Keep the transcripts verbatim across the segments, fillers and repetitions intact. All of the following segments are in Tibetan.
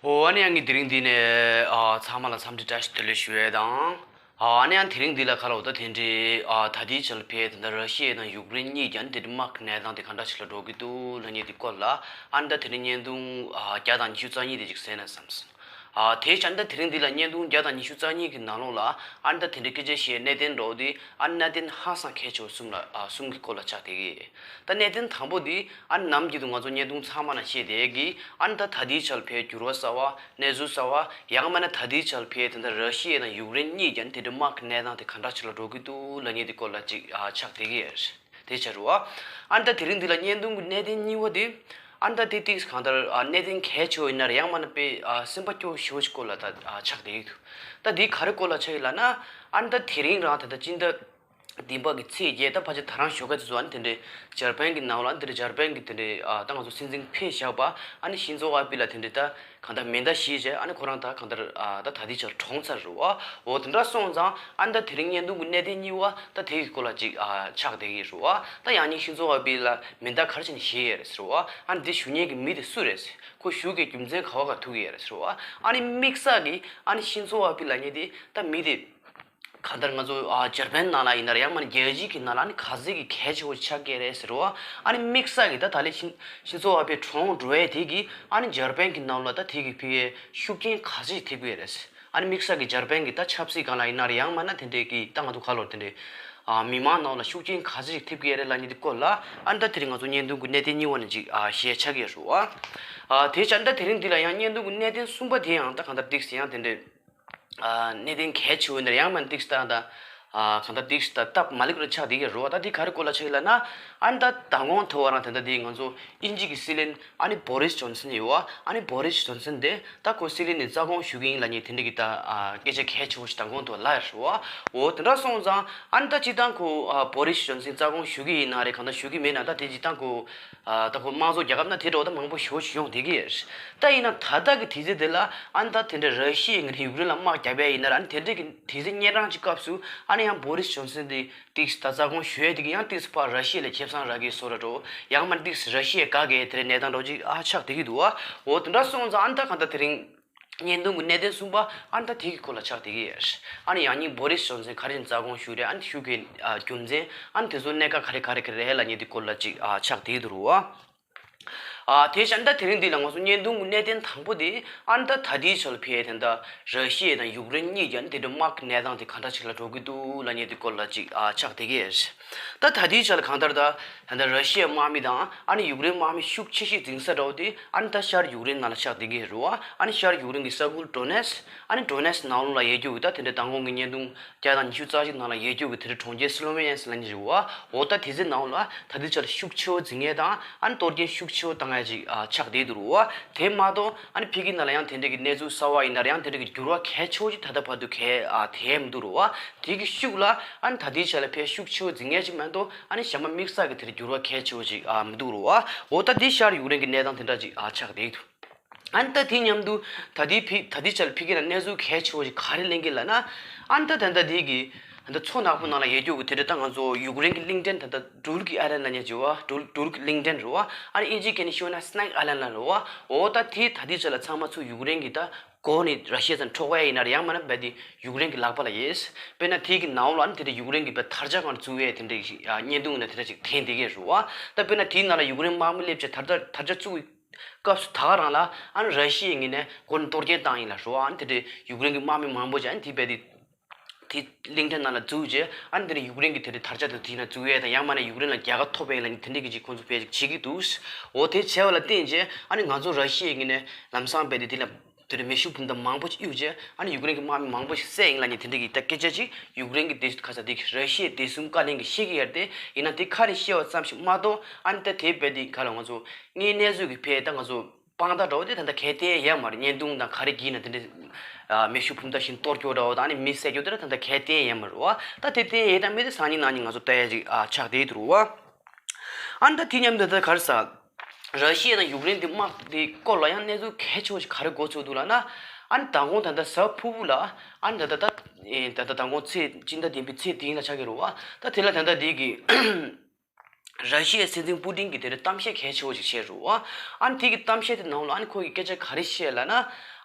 ཨོ་ཨ་ནི་ཡང་ངས་དེ་རིང་འདི་ནས་ཨ་ཚང་མ་ལ་འཚམས་འདྲི་བཀྲ་ཤིས་བདེ་ལེགས་ཞུ་ཡས་དང་། ཨ་ཨ་ནི་ཡང་དེ་རིང་འདི་ལ་ཁ་ལོ་ད་དེ་འདྲའི་ཨ་ད་ལྟའི་ཆར་ཕེ་དེ་འདྲ་ར་ཤི་ཡ་དང་ཡུཀ་རེན་གཉིས་ཀྱང་དེ་འདྲའི་དམག་གི་གནས་སྟངས་དེ་ག་འདྲ་ཞིག་ལ་འགྲོ་གི་འདུག་ལབ་མཁན་དེ་སྐོར་ལ་ཨ་ནི་ད་དེ་རིང་བརྙན་ཐུང་ཨ་བརྒྱ་དང་ཉི་ཤུ་རྩ་གཉིས་དེ་ཅིག་གསན་ན་བསམ་སོང་། ཨ་དེ་བྱས་ཨ་ནི་ད་དེ་རིང་འདི་ལ་བརྙན་ཐུང་བརྒྱ་དང་ཉི་ཤུ་རྩ་གཉིས་ཀྱི་ནང་ལོགས་ལ་ཨ་ནི་ད་དེ་འདྲའི་སྐད་ཆ་བཤད་གནད་དོན་འགྲོ་དེ་ཨ་ནི་གནད་དོན་ཧང་སང་གལ་ཆེ་བ་གསུམ་ལ་ཨ་གསུམ་གྱི་སྐོར་ལ་ཆགས་བསྡད་ཀྱི། ད་གནད་དོན་དང་པོ་འདི་ཨ་ནི་ནམ་རྒྱུན་དུ་ང་ཚོ་བརྙན་ཐུང་ཚང་མ་ན་བཤད་བསྡད་ཀྱི་ཨ་ནི་ད་ད་ལྟའི་ཆར་ཕེ་འགྱུར་བ་གསར་བ་གནས་ཚུལ་གསར་བ་ཡང་མིན་ན་ད་ལྟའི་ཆར་ཕེ་དེ་འདྲ་ར་ཤི་ཡ་དང་ཡུཀ་རེན་གཉིས་ཀྱང་དེ་འདྲ་དམག་གི་གནས་སྟངས་དེ་ག་འདྲ་ཞིག་ལ་འགྲོ་གི་འདུག་ལབ་མཁན་དེ་སྐོར་ལ་ཅིག་ཨ་ཆགས་བསྡད་ཀྱི་ཡོད་རེད། དེ་ཆ་རུ་ཨ་ནི་ད་དེ་རིང་འདི་ལ་བརྙན་ཐུང་གི་གནད་དོན་གཉིས་པ་དེ་ཨ་ནི་ད་དེ་ཏིག་གང་ལྟར་ཨ་གནད་དོན་གལ་ཆེ་བ་ཡིན་ན་རེད་ཡང་མིན་ན་ཕེ་ཨ་སེམས་པ་སྐྱོ་ཤོས་ཤིག་སྐོར་ལ་ད་ཨ་ཆགས་བསྡད་ཀྱི་འདུག་ད་དེ་ག་རེ་སྐོར་ལ་ཆགས་ཡོད་ལབ་ན་ཨ་ནི་ད་དེ་རིང་རང་ད་ལྟ་སྤྱི་ཟླ་བདུན་པ་གི་ཚེས་བརྒྱད་ད་ཕལ་ཆེར་ད་རང་ཞོགས་ཀ་དེ་ཚོ་ཨ་ནི་དེ་འདྲའི་འཇར་པན་གྱི་ནང་ལ་ཨ་ནི་དེ་འདྲའི་འཇར་པན་གྱི་དེ་འདྲའི་ཨ་ད་ང་ཚོ་སྲིད་འཛིན་ཕེབས་བཞག་པ་ཨ་ནི་ཤིན་ཛོ་ཨ་བྷི་ལ་དེ་འདྲའི་ད་གང་ལྟར་མེ་མདའ་བཞེས་བྱས་ཨ་ནི་ཁོ་རང་ད་གང་ལྟར་ཨ་ད་ད་ལྟའི་ཆར་གྲོངས་ཚར་རེད་བ། འོ་དེ་འདྲ་སོང་ཙང་ཨ་ནི་ད་དེ་རིང་བརྙན་ཐུང་གི་གནད་དོན་གཉིས་པ་ད་དེ་གི་སྐོར་ལ་ཅིག་ཨ་ཆགས་བསྡད་ཀྱི་རེད་བ། ད་ཡང་སྙིང་ཤིན་ཛོ་ཨ་བྷི་ལ་མེ་མདའ་ག་རེ་བྱས་ནས་བཞེས་ཡས་རེད་ཟེར་བ། ཨ་ནི་དེ་ཞུ་མཁན་གྱི་མི་དེ་སུ་རེད་ཟེར། ཁོ་ཞུ་མཁན་རྒྱུ་མཚན་ག་བ་ག་ཐུག་གི་ཡས་རེད་ཟེར་བ། ཨ་ནི་དམིགས་བསལ་གྱི་ཨ་ནི་ཤིན་ཛོ་ཨ་བྷི་ལབ་མཁན་དེ་ད་མི་དེ། གང་ལྟར་ང་ཚོ་ཨ་འཇར་པན་ནང་ལ་ཡིན་ན་རེད་ཡང་མིན་ན་རྒྱལ་སྤྱི་གི་ནང་ལ་ཨ་ནི་ག་ཚོད་ཀྱི་གལ་ཆེ་བོ་ཆགས་ཀྱི་རེད་ཟེར་བ། ཨ་ནི་དམིགས་བསལ་གྱི་ད་ད་ལན་ཤིན་ཤིན་ཛོ་ཨ་བྷི་གྲོངས་འགྲོ་ཡས་དེ་གི་ཨ་ནི་འཇར་པན་གྱི་ནང་ལ་ད་དེ་གི་ཕི་ཡའི་ཤུགས་རྐྱེན་ག་ཚོད་ཐེབས་ཀྱི་རེད། ཨ་ནི་དམིགས་བསལ་གྱི་འཇར་པན་གྱི་ད་ཆབ་སྲིད་སྒང་ལ་ཡིན་ན་རེད་ཡང་མིན་ན་དེ་འདྲའི་གི་ད་ང་ཚོ་ག་ལོར་དེ་འདྲའི་ཨ་མི་མང་ནང་ལ་ཤུགས་རྐྱེན་ག་ཚོད་ཐེབས་ཀྱི་རེད་ལབ་མཁན་དེ་སྐོར་ལ་ཨ་ནི་ད་དེ་རིང་ང་ཚོ་བརྙན་ཐུང་གི་གནད་དོན་གཉིས་པ་ནས་ཅིག་ཨ་བཤད་ཆགས་ཀྱི་རེད་བ། ཨ་དེ་བྱས་ཨ་ནི་ད་དེ་རིང་འདི་ལ་ཡང་བརྙན་ཐུང་གི་གནད་དོན་གསུམ་པ་དེ་ཡང་ད་གང་ལྟར་ཏིག་ཙམ་ཡང་དེ་འདྲའི། ཨ་གནད་དོན་གལ་ཆེ་བོ་འདིར་ཡང་མ་ཏིག་སྟ་ད་ཨ་གང་ལྟར་ཏིག་སྟ་སྟབས་མ་ལེགས་རུ་ཆགས་བསྡད་ཀྱི་རེད་བ། ད་འདི་ག་རེ་སྐོར་ལ་ཆགས་ཡོད་ལབ་ན་ཨ་ནི་ད་མདང་དགོང་ཐོས་པ་རང་ད་ལྟ་འདི་ང་ཚོ་དབྱིན་ཇི་གི་སྲིད་བློན་ཨ་ནི་བོ་རིས་ཇོན་སན་ཡོད་བ། ཨ་ནི་བོ་རིས་ཇོན་སན་དེ་ད་ཁོ་སྲིད་བློན་ནས་རྩ་དགོངས་ཞུ་གི་ཡིན་ལབ་མཁན་དེ་འདྲ་གི་ད་ཨ་སྐད་ཆ་གལ་ཆེ་བོ་ཞིག་མདང་དགོང་ཐོས་ལབ་ཡོད་རེད་བ། འོ་དེ་འདྲ་སོང་ཙང་ཨ་ནི་ད་སྤྱིར་བཏང་ཁོ་ཨ་བོ་རིས་ཇོན་སན་རྩ་དགོངས་ཞུ་གི་ཡིན་ན་རེད་གང་ལྟར་ཞུ་གི་མེད་ན་ད་དེ་སྤྱིར་བཏང་ཁོ། ཨ་ད་ཁོ་དམངས་གཙོ་རྒྱལ་ཁབ་ན་དེ་འདྲ་བོ་ད་མང་པོ་ཞེ་པོ་ཅིག་ཡོང་བསྡད་ཀྱི་ཡོད་རེད། ད་ཡིན་ན་ད་ལྟ་གི་དུས་ཚོད་དེ་ལ་ཨ་ནི་ད་དེ་འདྲ་ར་ཤི་ཡའི་ངོས་ནས་ཡུཀ་རེན་ལ་དམག་བརྒྱབ་ཡ་ཡིན་ན་ར་ཨ་ནི་དེ་འདྲ་གི་དུས་ཚོད་གཉན་འཕྲང་གི་སྐབས་སུ་ཨ་ནི་ཡང་བོ་རིས་ཇོན་སན་དེ་ཏིག་ཙམ་ད་རྩ་དགོངས་ཞུ་ཡ་དེ་གི་ཡང་ཏིག་ཙམ་ཕར་ར་ཤི་ཡ་ལ་ཁེ་བཟང་རག་གི་བཟོ་འདྲ་འདྲ་བོ་ཡང་མིན་ཏིག་ཙམ་ར་ཤི་ཡ་དགའ་གི་དེ་འདྲའི་གནས་སྟངས་འདྲ་བོ་ཅིག་ཨ་ཆགས་བསྡད་ཀྱི་འདུག་བ། འོ་དེ་འདྲ་སོང་ཙང་ཨ་ནི་ད་གང་ལྟར་དེ་རིང་། བརྙན་ཐུང་གི་གནད་དོན་གསུམ་པ་ཨ་ནི་ད་དེ་གི་སྐོར་ལ་ཆགས་བསྡད་ཀྱི་ཡོད། ཨ་ནི་ཡང་སྙིང་བོ་རིས་ཇོན་སན་ག་རེ་བྱས་ནས་རྩ་དགོངས་ཞུས་རེད། ཨ་ནི་ཞུ་གི་ཨ་རྒྱུ་མཚན་ཨ་ནི་དེ་ཚོ་གནད་འགག་ག་རེ་ག་རེ་ག་རེ་རེད་ལབ་མཁན་དེ་སྐོར་ལ་ཅིག་ཨ་ཆགས་བསྡད་ཀྱི་འདུག་རེད་བ། ཨ་དེ་བྱས་ཨ་ནི་ད་དེ་རིང་འདི་ལ་ང་ཚོ་བརྙན་ཐུང་གི་གནད་དོན་དང་པོ་དེ་ཨ་ནི་ད་ད་ལྟའི་ཆར་ཕེ་དེ་འདྲ་ར་ཤི་ཡ་དང་ཡུཀ་རེན་གཉིས་ཀྱི་ཨ་ནི་དེ་འདྲ་དམག་གི་གནས་སྟངས་དེ་ག་འདྲ་ཞིག་ལ་འགྲོ་གི་འདུག་ལབ་མཁན་དེ་སྐོར་ལ་ཅིག་ཨ་ཆགས་བསྡད་ཀྱི་ཡོད། ད་ད་ལྟའི་ཆར་གང་ལྟར་ད་ད་ལྟ་ར་ཤི་ཡའི་དམག་མི་དང་ཨ་ནི་ཡུཀ་རེན་དམག་མི་ཤུགས་ཆེ་ཤོས་འཛིང་ས་འདྲ་བོ་དེ་ཨ་ནི་ད་ཤར་ཡུཀ་རེན་ནང་ལ་ཆགས་བསྡད་ཀྱི་རེད་བ། ཨ་ནི་ཤར་ཡུཀ་རེན་གྱི་ས་ཁུལ་ཌོ་ནེ་སི་ཨ་ནི་ཌོ་ནེ་སི་ནང་ལོགས་ལ་ཡོད་རྒྱུ་གི་ད་དེ་འདྲའི་མདང་དགོང་གི་བརྙན་ཐུང་བརྒྱ་དང་ཉི་ཤུ་རྩ་གཅིག་ནང་ལ་ཡོད་རྒྱུ་གི་དེ་འདྲའི་གྲོང་ཁྱེར་སི་ལོ་ཝེ་ནི་ཡ་ཟེར་ལབ་མཁན་ཞིག་ཡོད་བ། འོ་ད་དེ་ཚོའི་ནང་ལ་ད་ལྟའི་ཆར་ཤུགས་ཆེ་བོ་འཛིང་ཡས་དང་ཨ་ནི་གཏོར་སྐྱོན་ཤུགས་ཆེ་བོ་བཏང་ཡས་ཅིག་ཨ་ཆགས་བསྡད་འདུག་རེད་བ། དེ་མ་གཏོགས་ཨ་ནི་ཕ་གི་ནང་ལ་ཡང་དེ་འདྲའི་གི་གནས་ཚུལ་གསར་བ་ཡིན་ན་ར་ཡང་དེ་འདྲའི་གི་འགྱུར་བ་གལ་ཆེ་བོ་ཅིག་ད་ལྟ་བར་དུ་གས་ཨ་ཐེབས་མི་འདུག་རེད་བ། དེ་གི་ཤུགས་ལ་ཨ་ནི་ད་ལྟའི་ཆ་ལ་ཕར་ཤུགས་ཆེ་བོ་འཛིང་ཡས་ཅིག་མ་གཏོགས་ཨ་ནི་གཞན་པ་དམིགས་བསལ་གྱི་དེར་འགྱུར་བ་གལ་ཆེ་བོ་ཅིག་ཨ་མི་འདུག་རེད་བ། འོ་ད་འདི་ཤར་ཡུཀ་རེན་གྱི་གནས་སྟངས་དེ་འདྲ་ཅིག་ཨ་ཆགས་བསྡད་འདུག་ཨ་ནི་ད་དེ་མཉམ་དུ་ད་ལྟའི་ཕི་ད་ལྟའི་ཆར་ཕ་གི་ལ་གནས་ཚུལ་གལ་ཆེ་བོ་ཅིག་ག་རེ་གླེང་གི་ལབ་ན། ཨ་ནི་ད་ད་ལྟ་འདི་གི་ད་ལྟ་མཚོ་ནག་པོ་ནང་ལ་ཡོད་རྒྱུ་གི་དེ་འདྲ་ད་ང་ཚོ་ཡུཀ་རེན་གྱི་གླིང་ཕྲན་ད་ལྟ་ཌུར་ཀི་ཨའི་ལན་ལབ་མཁན་ཅིག་ཡོད་བ། ཌུར་ཌུར་ཀི་གླིང་ཕྲན་རེད་བ། ཨ་ནི་དབྱིན་ཇིའི་སྐད་ནས་ཤོད་ན་སི་ནེག་ཨའི་ལན་ལབ་རེད་བ། འོ་ད་དེ་ད་ལྟའི་ཆར་ལ་ཚང་མ་ཚུར་ཡུཀ་རེན་གྱི་ད། གོ་ནི་ར་ཤི་ཡ་ཚོ་འཕྲོག་པ་ཡིན་ན་ར་ཡང་མིན་ན་རྦད་དེ་ཡུཀ་རེན་གྱི་ལག་པ་ལ་ཡོད། དཔེར་ན་དེ་གི་ནང་ལ་ཨ་ནི་དེ་འདྲ་ཡུཀ་རེན་གྱི་དཔེ་དར་ཆ་གང་བཙུགས་ཡས་དེ་འདྲ་ཞིག་བརྙན་ཐུང་ནང་དེ་འདྲ་ཞིག་ཐོན་བསྡད་ཀྱི་རེད་བ། ད་དཔེར་ན་དེའི་ནང་ལ་ཡུཀ་རེན་དམག་མི་སླེབས་བྱས་དར་ཆ་དར་ཆ་བཙུགས་པའི་སྐབས་སུ་ད་ག་རང་ལ་ཨ་ནི་ར་ཤི་ཡའི་ངོས་ནས་ཁོ་ནི་གཏོར་སྐྱོན་བཏང་ཡིན་ལབ་རེད་བ། ཨ་ནི་དེ་འདྲ་ཡུཀ་རེན་གྱི་དམག་མི་མང་པོ་ཅིག་ཨ་ནི་དེ་རྦད་དེ་དེ་གླིང་ཕྲན་ནང་ལ་བཙུགས་བྱས་ཨ་ནི་དེ་འདྲ་ཡུཀ་རེན་གྱི་དེ་འདྲ་དར་ཆ་དེ་དེའི་ནང་བཙུགས་ཡས་དང་ཡང་མིན་ན་ཡུཀ་རེན་ལ་རྒྱལ་ཁ་ཐོབ་པ་ཡིན་ལབ་ནི་དེ་འདྲ་གི་ཅིག་ཁོང་ཚོ་དཔེ་ཅིག་བྱེད་ཀྱི་འདུག་འོ་དེ་བྱས་པ་ལ་བརྟེན་བྱས་ཨ་ནི་ང་ཚོ་ར་ཤི་ཡའི་ངོས་ནས་ལམ་སང་རྦད་དེ་དེ་ལ། དེ་འདྲ་མེ་ཤུགས་འཕུར་མདའ་མང་པོ་ཞིག་གཡུགས་རྗེས་ཨ་ནི་ཡུཀ་རེན་གྱི་དམག་མི་མང་པོ་ཞིག་བསད་ཡིན་ལབ་མཁན་དེ་འདྲ་གི་ད་སྐད་ཆ་ཅིག་ཡུཀ་རེན་གྱི་སྡེ་ཁ་ས་དེ་ར་ཤི་ཡའི་བདེ་སྲུང་བཀའ་བློན་གྱིས་བཤད་ཀྱི་ཡོད་རེད་དེ། ཡིན་ན་དེ་ཁ་ནས་བཤད་པ་ཙམ་ཞིག་མ་གཏོགས་ཨ་ནི་ད་དེ་རྦད་དེ་ག་ལ་ང་ཚོ་དངོས་གནས་ཚུལ་གྱི་ཕེ་ད་ང་ཚོ་དཔང་རྟགས་འདྲ་བོ་དེ་ད་ལྟ་གས་བསྟན་ཡོད་མ་རེད། བརྙན་ཐུང་དང་ག་རེ་བགྱིས་ན་དེ་འདྲ་མེ་ཤུགས་འཕུར་མདའ་བཞིན་གཏོར་སྐྱོན་འདྲ་བོ་དང་ཨ་ནི་མི་བསད་རྒྱུ་དེ་ད་ལྟ་གས་བསྟན་ཡོད་མ་རེད་བ། ད་དེ་བསྟན་ཡོད་དང་མེད་དེ་སང་ཉིན་གནངས་ཉིན་ང་ཚོ་ལྟ་ཡ་ཅིག་ཨ་ཆགས་བསྡད་འདུག་བ། ཨ་ནི་ད་དེ་མཉམ་དུ་ད་ག་རེ་ཟ། ར་ཤི་ཡ་དང་ཡུཀ་རེན་དེ་དམག་དེ་སྐོར་ལ་ཡང་གནས་ཚུལ་གལ་ཆེ་བོ་ཞིག་ག་རེ་གོ་ཚོད་འདུག་ལབ་ན། ཨ་ནི་མདང་དགོང་ད་ལྟ་གཟའ་ཕུར་བུ་ལ་ཨ་ནི་ད་ལྟ་ད་ད་ལྟ་མདང་དགོང་ཚེས་སྤྱི་ཟླ་བདུན་པའི་ཚེས་བདུན་ལ་ཆགས་ཀྱི་རེད་བ། ད་དེ་ལ་ད་ལྟ་དེ་གི་ ར་ཤི་ཡའི་སྲིད་འཛིན་པུ་ཏིན་གྱིས་དེ་འདྲའི་གཏམ་བཤད་གལ་ཆེ་བོ་ཞིག་བཤད་རུ་བ། ཨ་ནི་དེ་གི་གཏམ་བཤད་དེ་ནང་ལ་ཨ་ནི་ཁོ་གིས་སྐད་ཆ་ག་རེ་བཤད་ལབ་ན།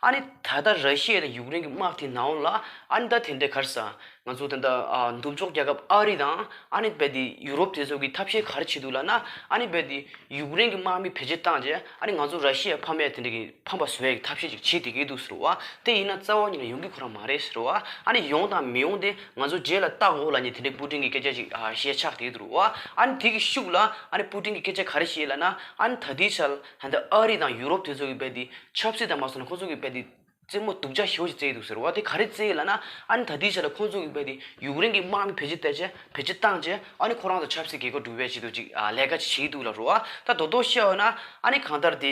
ཨ་ནི་ད་ལྟ་ར་ཤི་ཡ་དང་ཡུཀ་རེན་གྱི་དམག་དེ་ནང་ལ་ཨ་ནི་ད་དེ་འདྲའི་ག་རེ་ཟ། ང་ཚོ་ད་ལྟ་ཨ་ནུབ་ཕྱོགས་རྒྱལ་ཁབ་ཨ་རི་དང་ཨ་ནི་རྦད་དེ་ཡུ་རོབ་དེ་ཚོ་གིས་ཐབས་ཤེས་ག་རེ་བྱེད་འདུག་ལབ་ན། ཨ་ནི་རྦད་དེ་ཡུཀ་རེན་གྱི་དམག་མི་བེད་སྤྱོད་བཏང་རྗེས་ཨ་ནི་ང་ཚོ་ར་ཤི་ཡ་ཕམ་ཡ་དེ་འདྲ་གི་ཕམ་པ་བཟོ་ཡ་གི་ཐབས་ཤེས་ཅིག་བྱེད་བསྡད་ཀྱི་འདུག་ཟེར་བ། དེ་ཡིན་ན་རྩ་བ་ཉིད་ནས་ཡོང་གི་ཁོ་རང་མ་རེད་ཟེར་བ། ཨ་ནི་ཡོང་དང་མི་ཡོང་དེ་ང་ཚོ་རྗེས་ལ་བལྟ་དགོས་ལབ་ནས་དེ་འདྲའི་པུ་ཏིན་གྱིས་སྐད་ཆ་ཅིག་ཨ་བཤད་ཆགས་བསྡད་འདུག་བ། ཨ་ནི་དེ་གི་ཤུགས་ལ་ཨ་ནི་པུ་ཏིན་གྱིས་སྐད་ཆ་ག་རེ་བཤད་ལབ་ན། ཨ་ནི་ད་ལྟའི་ཆར་ད་ལྟ་ཨ་རི་དང་ཡུ་རོབ་དེ་ཚོ་གིས་རྦད་དེ་ཆབ་སྲིད་དང་མ་སོང་ན་ཁོ་ཚོ་གིས་རྦད་དེ་རྩེད་མོ་སྡུག་ཅག་ཞེ་པོ་ཅིག་རྩེས་འདུག་ཟེར་བ། དེ་ག་རེ་རྩེས་ལབ་ན། ཨ་ནི་ད་ལྟའི་ཆར་ལ་ཁོ་ཚོ་གིས་རྦད་དེ་ཡུཀ་རེན་གྱི་དམག་མི་བེད་སྤྱོད་བཏང་བྱས་བེད་སྤྱོད་བཏང་བྱས་ཨ་ནི་ཁོ་རང་ཚོ་ཆབ་སྲིད་རྒྱལ་ཁབ་སྒྲུབ་པའི་ཆེད་དུ་ཅིག་ཨ་ལས་ཀ་ཅིག་བྱེད་ཀྱི་འདུག་ལབ་རེད་བ། ད་རྡོག་རྡོག་བཤད་ཡོད་ན་ཨ་ནི་གང་ལྟར་དེ།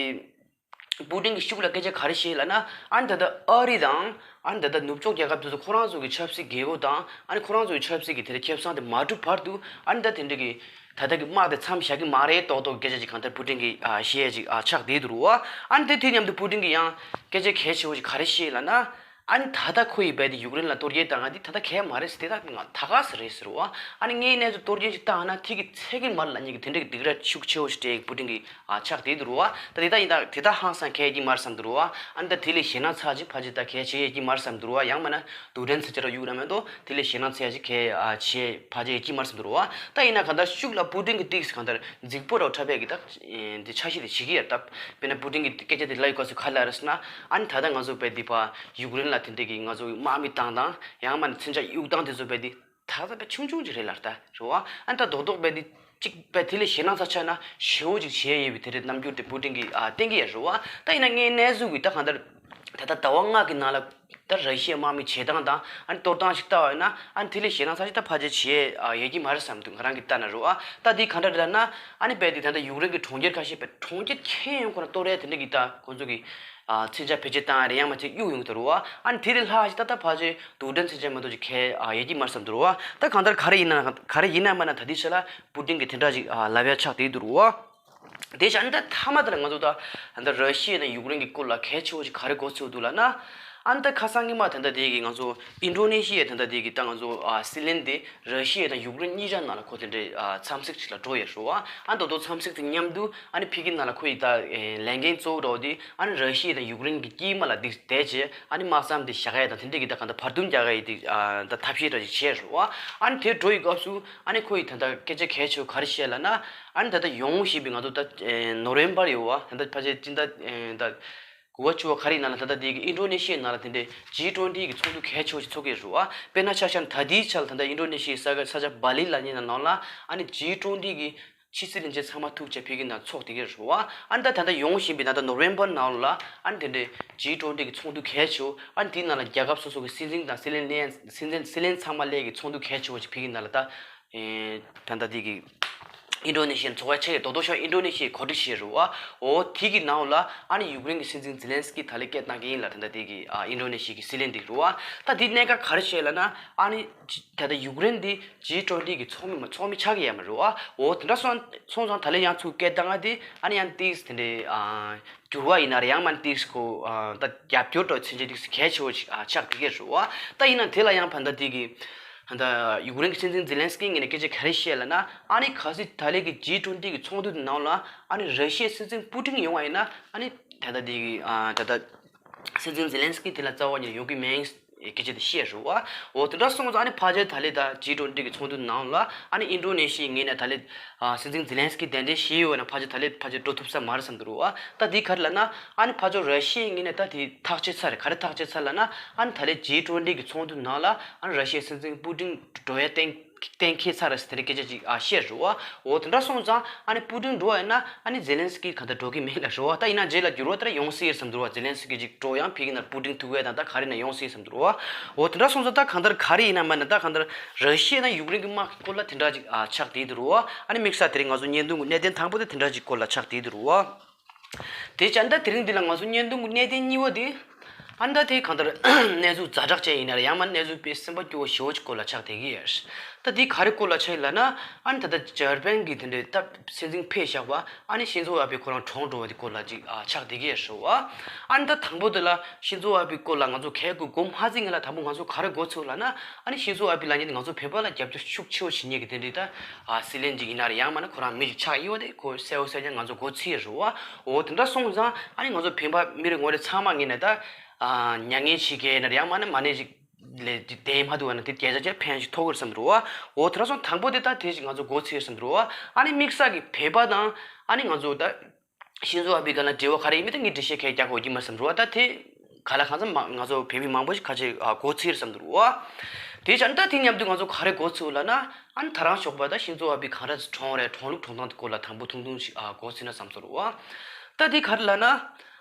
པུ་ཏིན་གྱི་ཤུགས་ལ་སྐད་ཆ་ག་རེ་བཤད་ལབ་ན། ཨ་ནི་ད་ལྟ་ཨ་རི་དང་ཨ་ནི་ད་ལྟ་ནུབ་ཕྱོགས་རྒྱལ་ཁབ་དེ་ཚོ་ཁོ་རང་ཚོ་གི་ཆབ་སྲིད་རྒྱལ་ཁབ་དང་ཨ་ནི་ཁོ་རང་ཚོ་གི་ཆབ་སྲིད་ཀྱི་དེ་འདྲ་ཁེ་བཟང་དེ་མ་གྲུབ་བར་དུ། ཨ་ནི་ད་དེ་འདྲ་གི་ད་ལྟ་གི་དམག་དེ་མཚམས་བཞག་གི་མ་རེད་མདོག་མདོག་སྐད་ཆ་ཅིག་གང་ལྟར་པུ་ཏིན་གྱིས་ཨ་བཤད་ཅིག་ཨ་ཆགས་བསྡད་འདུག་རུ་བ། ཨ་ནི་དེ་དུས་མཉམ་དུ་པུ་ཏིན་གྱིས་ཡང་སྐད་ཆ་གལ་ཆེ་བོ་ཞིག་ག་རེ་བཤད་ལབ་ན། ཨ་ནི་ད་ལྟ་ཁོ་ཡིས་རྦད་དེ་ཡུཀ་རེན་ལ་གཏོར་རྒྱག་བཏང་ང་དེ་ད་ལྟ་གལ་མ་རེད་ཟེར། དེ་ད་ང་ད་ག་ཟེ་རེད་ཟེར་རུ་བ། ཨ་ནི་ངས་གནས་ཚུལ་གཏོར་རྒྱག་ཅིག་བཏང་ན་དེ་གི་ཚད་ཀྱི་མར་ལ་ཉིད་ཀྱི་དེ་འདྲ་གི་སྡིགས་ར་ཤུགས་ཆེ་བོ་ཞིག་སྤྲད་ཀྱི་པུ་ཏིན་གྱིས་ཨ་ཆགས་བསྡད་འདུག་རུ་བ། ད་དེ་ད་ཡིན་ད་དེ་ད་ཧང་སང་གལ་ཡོད་ཀྱི་མ་རེད་བསམ་འདུག་རུ་བ། ཨ་ནི་ད་དེ་ལས་ཞེད་སྣང་ཚ་ཅིག་ཕལ་ཆེར་ད་གལ་ཆེ་ཡོད་ཀྱི་མ་རེད་བསམ་འདུག་རུ་བ། ཡང་མིན་ན་དུག་སྦྲང་ཚ་ཅིག་ར་གཡུག་ར་མེད་དོ། དེ་ལས་ཞེད་སྣང་ཚ་ཅིག་གལ་ཨ་ཆེ་ཕལ་ཆེར་ཡོད་ཀྱི་མ་རེད་བསམ་འདུག་རུ་བ། ད་ཡིན་ན་གང་ལྟར་ཤུགས་ལ་པུ་ཏིན་གྱི་ཏིག་གང་ལྟར་རྫིག་པོ་ར་འཁྲབ་པའི་གི་ད་འདི་འཆར་གཞི་དེ་བྱེད་ཀྱི་ཡོད་ད། དཔེར་ན་པུ་ཏིན་གྱི་སྐད་ཆ་དེ་ལབ་ཡོད་སྐབས་སུ་ག་ལ་རེད་ཟེར་ན། ཨ་ནི་ད་ལྟ་ང་ཚོ་བས་འདི་པ་ཡུཀ་རེན་ལ་དེ་འདྲ་གི་ང་ཚོ་དམག་མི་བཏང་དང་ཡང་མིན་ན་མཚོན་ཆ་གཡུག་སྟངས་དེ་ཚོ་བས་འདི་ད་ལྟ་བས་ཆུང་ཆུང་ཅིག་རེད་ལ་ད་རེད་བ། ཨ་ནི་ད་རྡོག་རྡོག་བས་འདི་གཅིག་བས་དེ་ལས་ཞེད་སྣང་ཚ་ཆགས་ན་ཞེ་བོ་ཅིག་བྱས་ཡོད་པའི་དེ་འདྲའི་རྣམ་འགྱུར་དེ་པུ་ཏིན་གྱིས་ཨ་བསྟན་གྱི་ཡོད་རེད་བ། ད་ཡིན་ན་ངའི་གནས་ཚུལ་གྱི་ད་གང་ལྟར་ད་ལྟ་ཟླ་བ་ལྔ་གི་ནང་ལ་ད་ར་ཤི་ཡའི་དམག་མི་བྱེད་སྟངས་དང་ཨ་ནི་གཏོར་སྟངས་ཤིག་ལྟ་བ་ཡིན་ན། ཨ་ནི་དེ་ལས་ཞེད་སྣང་ཚ་ཅིག་ད་ཕལ་ཆེར་བྱས་ཨ་ཡོད་ཀྱི་མ་རེད་བསམ་འདུག་ང་རང་གིས་ལྟ་ན་རེད་བ། ད་འདི་གང་འདྲ་རེད་ལབ་ན། ཨ་ནི་བས་འདི་ད་ལྟ་ཡུཀ་རེན་གྱི་གྲོང་ཁྱེར་ཁ་ཤས་བས་གྲོང་ཁྱེར་ཁྱོན་ཡོངས་ཁོ་ན་གཏོར་ཡ་དེ་འདྲ་གི་ད་ཁོང་ཚོ་གི་ཨ་མཚོན་ཆ་བེད་སྤྱོད་བཏང་ཡ་རེད། ཡང་མ་ཚད་གཡུག་ཡོང་གི་འདུག་རེད་བ། ཨ་ནི་དེ་ལས་ལྷག་ཅིག་ད་ད་ཕལ་ཆེར་དུག་སྦྲང་མཚོན་ཆ་མ་གཏོགས་ཅིག་གལ་ཨ་ཡོད་ཀྱི་མ་རེད་བསམ་འདུག་རེད་བ། ད་གང་ལྟར་ག་རེ་ཡིན་ན་ག་རེ་ཡིན་ན་མིན་ན་ད་ལྟའི་ཆ་ལ་པུ་ཏིན་གྱིས་དེ་འདྲ་ཅིག་ཨ་ལབ་ཡ་ཆགས་བསྡད་འདུག་རེད་བ། དེ་བཞིན་ད་མཐའ་མ་དེ་ལ་ང་ཚོ་ད་ད་ར་ཤི་ཡ་དང་ཡུཀ་རེན་གྱི་སྐོར་ལ་གལ་ཆེ་བོ་ཞིག་ག་རེ་གོ་ཚོད་འདུག་ལབ་ན། ཨ་ནི་ད་ཁ་སང་ཉི་མ་ད་ལྟ་དེ་གི་ང་ཚོ་ཨིན་ཌོ་ནེ་ཤི་ཡའི་ད་ལྟ་དེ་གི་ད་ང་ཚོ་ཨ་སྲིད་བློན་དེ་ར་ཤི་ཡ་དང་ཡུཀ་རེན་གཉིས་ཆ་ནང་ལ་ཁོ་དེ་འདྲའི་ཨ་འཚམས་གཟིགས་ཅིག་ལ་འགྲོ་ཡོད་རེད་བ། ཨ་ནི་ད་དུང་འཚམས་གཟིགས་དེ་མཉམ་དུ་ཨ་ནི་ཕ་གི་ནང་ལ་ཁོ་ཡི་ད་ཨེ་ལས་འགན་གཙོ་བོ་འདྲ་བོ་དེ་ཨ་ནི་ར་ཤི་ཡ་དང་ཡུཀ་རེན་གྱི་དཀྱིལ་མ་ལ་དེ་བསྡད་བྱས་ཨ་ནི་དམག་མཚམས་དེ་བཞག་ཡ་དང་དེ་འདྲའི་གི་ད་གང་ལྟར་བར་འདུམ་རྒྱག་ཡ་དེ་ཨ་ད་ཐབས་ཤེས་འདྲ་ཞིག་བྱས་རེད་བ། ཨ་ནི་དེ་འགྲོ་ཡི་སྐབས་སུ་ཨ་ནི་ཁོ་ཡི་ད་ལྟ་སྐད་ཆ་གལ་ཆེ་བོ་ག་རེ་བཤད་ལབ་ན། ཨ་ནི་ད་ལྟ་ཡོང་བཞིན་པའི་ང་ཚོ་ད་ཨེ་ནོ་ཝེམ་བར་ཡོད་བ། ད་ལྟ་ཕལ་ཆེར་སྤྱི་ཟླ་ཨེ་ད་དགུ་པ་བཅུ་པ་ག་རེ་ཡིན་ན་ལ་ད་ལྟ་དེ་གི་ཨིན་ཌོ་ནེ་ཤི་ཡའི་ནང་ལ་དེ་འདྲའི་ཇི་ཊུ་ཝེན་ཊི་གི་ཚོགས་འདུ་གལ་ཆེ་བོ་ཞིག་ཚོགས་ཀྱི་རེད་བ། དཔེར་ན་ཆ་བཞག་ན་ད་ལྟའི་ཆར་ལ་ད་ལྟ་ཨིན་ཌོ་ནེ་ཤི་ཡའི་ས་ས་ཆ་བྷ་ལི་ལབ་མཁན་ནང་ལ་ཨ་ནི་ཇི་ཊུ་ཝེན་ཊི་གི་ཕྱི་སྲིད་བློན་ཆེན་ཚང་མ་ཐུག་བྱས་ཕ་གི་ནང་ཚོགས་བསྡད་ཀྱི་རེད་བ། ཨ་ནི་ད་ད་ལྟ་ཡོང་བཞིན་པའི་ད་ལྟ་ནོ་ཝེམ་བར་ནང་ལ་ཨ་ནི་དེ་འདྲའི་ཇི་ཊུ་ཝེན་ཊི་གི་ཚོགས་འདུ་གལ་ཆེ་བོ། ཨ་ནི་དེའི་ནང་ལ་རྒྱལ་ཁབ་སོ་སོ་གི་སྲིད་འཛིན་དང་སྲིད་བློན་ལྷན་སྲིད་འཛིན་སྲིད་བློན་ཚང་མ་སླེབས་ཀྱི་ཚོགས་འདུ་གལ་ཆེ་བོ་ཞིག་ཕ་གི་ནང་ལ་ད་ཨེ་ད་ལྟ་དེ་གི་ཨིན་ཌོ་ནེ་ཤི་ཡའི་ཚོགས་པ་ཆེ་རྡོག་རྡོག་ཤོག་ཨིན་ཌོ་ནེ་ཤི་ཡའི་གོ་སྒྲིག་བྱས་རེད་བ། འོ་དེ་གི་ནང་ལ་ཨ་ནི་ཡུཀ་རེན་གྱི་སྲིད་འཛིན་ཛེ་ལན་སི་ཀི་ད་ལོ་སྐད་བཏང་གི་ཡིན་ལབ་ད་ལྟ་དེ་གི་ཨ་ཨིན་ཌོ་ནེ་ཤི་ཡ་གི་སྲིད་བློན་དེ་རེད་བ། ད་དེ་གནད་འགག་ག་རེ་བཤད་ལབ་ན། ཨ་ནི་ད་ལྟ་ཡུཀ་རེན་དེ་ཇི་ཊུ་ཝེན་ཊི་གི་ཚོགས་མི་མ་ཚོགས་མི་ཆགས་ཀྱི་ཡོད་མ་རེད་བ། འོ་དེ་འདྲ་སོང་སོང་ཙང་ད་ལོ་ཡང་ཚུར་སྐད་བཏང་ང་དེ་ཨ་ནི་ཡང་ཏིག་དེ་འདྲའི་ཨ་འགྱུར་བ་ཡིན་ན་རེད། ཡང་མིན་ན་ཏིག་ཁོ་ཨ་ད་རྒྱབ་སྐྱོར་འདྲ་ཚུན་ཆད་ཏིག་གལ་ཆེ་བོ་ཞིག་ཨ་ཆགས་བསྡད་ཀྱི་རེད་བ། ད་ཡིན་ན་དེ་ལ་ཡང་ད་ལྟ་དེ་གི་ད་ལྟ་ཡུཀ་རེན་གྱི་སྲིད་འཛིན་ཛེ་ལན་སི་ཀི་ངོས་ནས་སྐད་ཆ་ག་རེ་བཤད་ལབ་ན། ཨ་ནི་གལ་སྲིད་ད་ལོ་གི་ཇི་ཊུ་ཝེན་ཊི་གི་ཚོགས་འདུ་དེ་ནང་ལ་ཨ་ནི་ར་ཤི་ཡའི་སྲིད་འཛིན་པུ་ཏིན་ཡོང་བ་ཡིན་ན། ཨ་ནི་ད་ལྟ་དེ་གི་ཨ་ད་ལྟ་སྲིད་འཛིན་ཛེ་ལན་སི་ཀི་དེ་ལ་རྩ་བ་ཉིད་ཡོང་གི་མེད་སྐད་ཆ་དེ་བཤད་རེད་བ། འོ་དེ་འདྲ་སོང་ཙང་ཨ་ནི་ཕལ་ཆེར་ད་ལོ་ད་ཇི་ཊུ་ཝེན་ཊི་གི་ཚོགས་འདུ་ནང་ལ་ཨ་ནི་ཨིན་ཌོ་ནེ་ཤི་ཡའི་ངོས་ནས་ད་ལོ་ཨ་སྲིད་འཛིན་ཛེ་ལན་སི་ཀི་གདན་འདྲེན་བྱས་ཡོད་ན་ཕལ་ཆེར་ད་ལོ་ཕལ་ཆེར་འགྲོ་ཐུབ་ས་མ་རེད་བསམ་གྱི་རེད་བ། ད་དེ་ག་རེ་ལབ་ན། ཨ་ནི་ཕལ་ཆེར་ར་ཤི་ཡའི་ངོས་ནས་ད་དེ་ཐག་བཅད་ཚར་རེད། ག་རེ་ཐག་བཅད་ཚར་ལབ་ན། ཨ་ནི་ད་ལོ་ཇི་ཊུ་ཝེན་ཊི་གི་ཚོགས་འདུ་ནང་ལ་ཨ་ནི་ར་ཤི་ཡའི་སྲིད་འཛིན་པུ་ཏིན་འགྲོ་ཡ་གཏན་གཏན་འཁེལ་ཚར་རེད་ཟེར་དེ་འདྲའི་སྐད་ཆ་ཅིག་ཨ་བཤད་རེད་བ། འོ་དེ་འདྲ་སོང་ཙང་ཨ་ནི་པུ་ཏིན་འགྲོ་བ་ཡིན་ན་ཨ་ནི་ཛེ་ལན་སི་ཀི་ག་ད་འགྲོ་གི་མེད་ལབ་རེད་བ། ད་ཡིན་ན་རྗེས་ལ་འགྱུར་བ་ད་ཡོང་སྲིད་བསམ་འདུག་བ། ཛེ་ལན་སི་ཀི་ཅིག་འགྲོ་ཡང་ཕ་གི་ནང་པུ་ཏིན་ཐུག་ཡ་དང་ད་ག་རེ་ན་ཡོང་སྲིད་བསམ་འདུག་བ། འོ་དེ་འདྲ་སོང་ཙང་ད་གང་ལྟར་ག་རེ་ཡིན་ན་མིན་ན་ད་གང་ལྟར་ར་ཤི་ཡ་དང་ཡུཀ་རེན་གྱི་དམག་གི་སྐོར་ལ་དེ་འདྲ་ཅིག་ཨ་ཆགས་བསྡད་འདུག་བ། ཨ་ནི་དམིགས་བསལ་དེ་རིང་ང་ཚོ་བརྙན་ཐུང་གི་གནད་དོན་དང་པོ་དེ་དེ་འདྲ་ཅིག་སྐོར་ལ་ཆགས་བསྡད་འདུག་བ། དེ་བྱས་ད་དེ་རིང་འདི་ལ་ང་ཚོ་བརྙན་ཐུང་གི་གནད་དོན་གཉིས་པ་དེ། ཨ་ནི་ད་དེ་གང་ལྟར་གནས་ཚུལ་ཛ་དྲག་ཅན་ཡིན་ན་རེད། ཡང་མ་གནས་ཚུལ་དཔེ་སེམས་པ་སྐྱོ་བོ་ཞེ་པོ་ཅིག་སྐོར་ལ་ཆགས་བསྡད་ཀྱི་ཡོད། ད་དེ་ག་རེ་སྐོར་ལ་ཆགས་ཡིན་ལབ་ན། ཨ་ནི་ད་ལྟ་འཇར་པན་གྱི་དེ་འདྲའི་ད་སྲིད་འཛིན་ཕེབས་བཞག་པ། ཨ་ནི་ཤིན་ཛོ་ཨ་བྷེ་ཁོ་རང་གྲོངས་འགྲོ་བ་དེ་སྐོར་ལ་ཅིག་ཨ་ཆགས་བསྡད་ཀྱི་ཡོད་རེད་བ། ཨ་ནི་ད་དང་པོ་དེ་ལ་ཤིན་ཛོ་ཨ་བྷེ་སྐོར་ལ་ང་ཚོ་གས་གོ་གོ་མ་ཚིག་ངེས་ལ་དང་པོ་ང་ཚོ་ག་རེ་གོ་ཚུགས་ལབ་ན། ཨ་ནི་ཤིན་ཛོ་ཨ་བྷེ་ལབ་མཁན་དེ་ང་ཚོ་བོད་པ་ལ་རྒྱབ་སྐྱོར་ཤུགས་ཆེ་བོ་བྱེད་མཁན་གྱི་དེ་འདྲའི་ད་ཨ་སྲིད་བློན་ཅིག་ཡིན་ན་རེད། ཡང་མ་ན་ཁོ་རང་མི་ཞིག་ཆགས་ཡོད་དེ་ཁོ་གསལ་བོ་གསལ་རྐྱང་ང་ཚོ་གོ་ཚུགས་ཡོད་རེད་བ། འོ་དེ་འདྲ་སོང་ཙང་ཨ་ནི་ང་ཚོ་བོད་པ་མི་རེ་ངོ་རེ་ཚང་མ་ངེས་ནས་ད་ཨ་མྱ་ངན་བྱེད་མཁན་ཡིན་ན་རེད། ཡང་མ་ན་མ་ཎི་ཞིག་ལས་བསྡད་མ་ཐུབ་པ་ན་དེ་བརྒྱ་ཆ་བརྒྱ་ཕན་ཞིག་ཐོགས་ཀྱི་རེད་བསམ་འདུག་བ། འོ་དེ་འདྲ་སོང་དང་པོ་དེ་ད་དེ་ཞིག་ང་ཚོ་གོ་ཚུགས་ཡོད་བསམ་འདུག་བ། ཨ་ནི་དམིགས་བསལ་གྱི་བོད་པ་དང་ཨ་ནི་ང་ཚོ་ད་ཤིན་ཛོ་ཨ་བྷེ་སྒང་ལ་འབྲེལ་བ་ག་རེ་ཡིན་མིན་ད་ངས་འགྲེལ་བཤད་གང་ཡང་རྒྱག་དགོས་ཀྱི་མ་རེད་བསམ་འདུག་བ། ད་དེ་ག་ལ་གང་འཚམ་མ་ང་ཚོ་བོད་མི་མང་པོ་ཞིག་ཁ་ཆེ་ཨ་གོ་ཚུགས་ཡོད་བསམ་འདུག་བ། དེ་བྱས་ན་ད་དེ་མཉམ་དུ་ང་ཚོ་ག་རེ་གོ་ཚུགས་ལབ་ན། ཨ་ནི་ད་རང་ཞོགས་པ་ད་ཤིན་ཛོ་ཨ་བྷེ་གང་འདྲ་གྲོངས་རེད། གྲོངས་ལུགས་གྲོངས་སྟངས་དེ་སྐོར་ལ་དང་པོ་ཐུང་ཐུང་ཞིག་ཨ་གོ་ཚུགས་ན་བསམ་སོང་རེད་བ། ད་དེ་ག་རེ་ལབ་ན།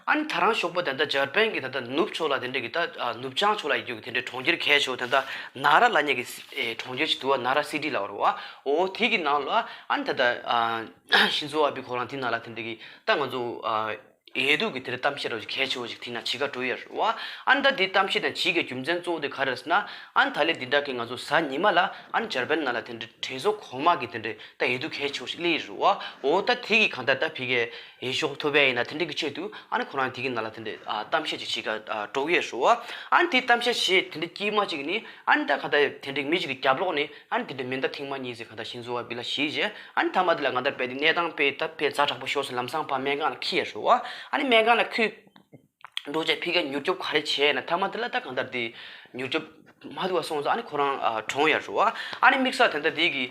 ཨ་ནི་ད་རང་ཞོགས་པ་ད་ལྟ་འཇར་པན་གྱི་ད་ལྟ་ནུབ་ཕྱོགས་ལ་དེ་འདྲ་གི་ད་ཨ་ནུབ་བྱང་ཕྱོགས་ལ་ཡོད་རྒྱུ་གི་དེ་འདྲའི་གྲོང་ཁྱེར་གལ་ཆེ་བོ་ད་ལྟ་ནཱ་ར་ལབ་མཁན་གྱི་སི་ཨེ་གྲོང་ཁྱེར་ཞིག་འདུག་བ། ནཱ་ར་སི་ཊི་ལབ་པ་རེད་བ། འོ་དེ་གི་ནང་ལ་ཨ་ནི་ད་ལྟ་ཨ་ཤིན་ཛོ་ཨ་བྷེ་ཁོ་རང་དེ་ནང་ལ་དེ་འདྲ་གི་ད་ང་ཚོ་ཨ་འོས་བསྡུ་གི་དེ་འདྲ་གཏམ་བཤད་འདྲ་བོ་ཞིག་གལ་ཆེ་བོ་ཞིག་དེ་ནང་བྱེད་ག་འགྲོ་ཡོད་རེད་བ། ཨ་ནི་ད་དེ་གཏམ་བཤད་དང་བྱེད་གའི་རྒྱུ་མཚན་གཙོ་བོ་དེ་ག་རེ་རེད་ཟེར་ན། ཨ་ནི་ད་ལན་དེ་འདྲ་གི་ང་ཚོ་གཟའ་ཉི་མ་ལ་ཨ་ནི་འཇར་པན་ནང་ལ་དེ་འདྲ་གྲོས་ཚོགས་གོང་མ་གི་དེ་འདྲ་ད་འོས་བསྡུ་གལ་ཆེ་བོ་ཞིག་སླེབས་ཡོད་རེད་བ། འོ་ད་དེ་གི་གང་ལྟར་ད་ཕ་གིའི་འོས་ཤོག་ཐོབ་པ་ཡིན་ན་དེ་འདྲ་གི་ཆེད་དུ་ཨ་ནི་ཁོ་རང་དེ་གི་ནང་ལ་དེ་འདྲ་ཨ་གཏམ་བཤད་ཅིག་བྱེད་ག་ཨ་འགྲོ་གི་ཡོད་རེད་བ། ཨ་ནི་དེ་གཏམ་བཤད་བྱེད་དེ་འདྲ་དཀྱིལ་མ་ཅིག་ནི་ཨ་ནི་ད་གང་ལྟར་དེ་འདྲ་མི་ཞིག་གི་རྒྱབ་ལོགས་ནས་ཨ་ནི་དེ་འདྲ་མེ་མདའ་ཐེངས་མ་གཉིས་ཙམ་གང་ལྟར་ཤིན་ཛོ་ཨ་བྷེ་ལ་བྱས་རྗེས། ཨ་ནི་མཐའ་མ་དེ་ལ་གང་ལྟར་དཔེ་དེ་གནས་སྟངས་དཔེ་ད་དཔེ་ཛ་དྲག་པོ་ཤོར་སོང་། ལམ་སང་ཕར་སྨན་ཁང་ལ་འཁྱེར་ཡོད་རེད་བ། ཨ་ནི་སྨན་ཁང་ལ་འཁྱེར་འགྲོ་བྱས་ཕ་གིར་མྱུར་སྐྱོབ་ག་རེ་བྱས་ན་མཐའ་མ་དེ་ལ་ད་གང་ལྟར་དེ་མྱུར་སྐྱོབ་མ་ཐུབ་པ་སོང་ཙང་ཨ་ནི་ཁོ་རང་ཨ་གྲོངས་ཡོད་རེད་བ། ཨ་ནི་དམིགས་བསལ་ད་ལྟ་དེ་གི་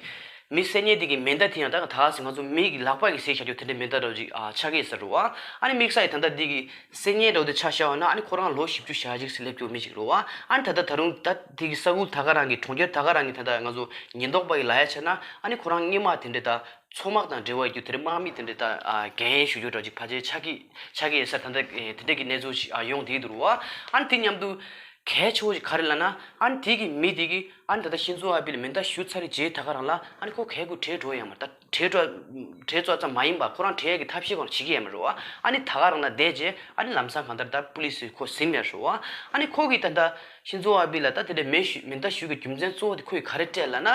མི་བསད་མཁན་དེ་གི་མེ་མདའ་དེ་ཡང་ད་ད་ག་སེ་ང་ཚོ་མི་གི་ལག་པ་གིས་བཟས་བཞག་རྒྱུ་དེ་འདྲའི་མེ་མདའ་འདྲ་བོ་ཅིག་ཨ་ཆགས་ཀྱི་ཡོད་ས་རེད་བ། ཨ་ནི་དམིགས་བསལ་ཡི་ད་ལྟ་དེ་གི་བསད་མཁན་འདྲ་བོ་དེ་ཆ་བཞག་པ་ན་ཨ་ནི་ཁོ་རང་ལོ་བཞི་བཅུ་ཞེ་གཅིག་ཙམ་སླེབས་རྒྱུ་མི་ཞིག་རེད་བ། ཨ་ནི་ད་ལྟ་ད་རུང་ད་དེ་གི་ས་ཁུལ་ད་ག་རང་གི་གྲོང་ཁྱེར་ད་ག་རང་གི་ད་ལྟ་ང་ཚོ་ཉེན་རྟོག་པ་ཡི་ལབ་ཡ་བྱས་ན་ཨ་ནི་ཁོ་རང་སྔོན་མ་དེ་འདྲའི་ད་ཚོགས་དམག་དང་འབྲེལ་བ་ཡོད་རྒྱུ་དེ་འདྲའི་དམག་མི་དེ་འདྲའི་ད་ཨ་འགན་ཞུ་རྒྱུ་འདྲ་ཅིག་ཕལ་ཆེར་ཆགས་ཀྱི་ཆགས་ཀྱི་ཡོད་ས། ད་ལྟ་ཨེ་དེ་འདྲ་གི་གནས་ཚུལ་ཞིག་ཨ་ཡོང་བསྡད་འདུག་རེད་བ། ཨ་ནི་དེ་མཉམ་དུ་གལ་ཆེ་བོ་ཞིག་ག་རེ་ལབ་ན། ཨ་ནི་དེ་གི་མི་དེ་གི་ཨ་ནི་ད་ལྟ་ཤིན་ཛོ་ཨ་བྷེ་ལ་མེ་མདའ་གཞུས་ཚར་རྗེས་ད་ག་རང་ལ་ཨ་ནི་ཁོ་གས་གུ་བྲོས་འགྲོ་ཡོད་མ་རེད། ད་བྲོས་འགྲོ་བྲོས་ཚར་ཙམ་མ་ཡིན་པ་ཁོ་རང་བྲོས་ཡས་ཀྱི་ཐབས་ཤེས་ཁོ་རང་བྱེད་ཀྱི་ཡོད་མ་རེད་བ། ཨ་ནི་ད་ག་རང་ལ་བསྡད་རྗེས་ཨ་ནི་ལམ་སང་གང་ལྟར་ད་པུ་ལི་སི་ཁོ་ཟིན་ཡོད་རེད་བ། ཨ་ནི་ཁོ་གིས་ད་ལྟ་ཤིན་ཛོ་ཨ་བྷེ་ལ་ད་དེ་འདྲ་མེ་གཞུ་མེ་མདའ་གཞུ་གི་རྒྱུ་མཚན་གཙོ་བོ་དེ་ཁོ་གིས་ག་རེ་སྤྲད་ལབ་ན།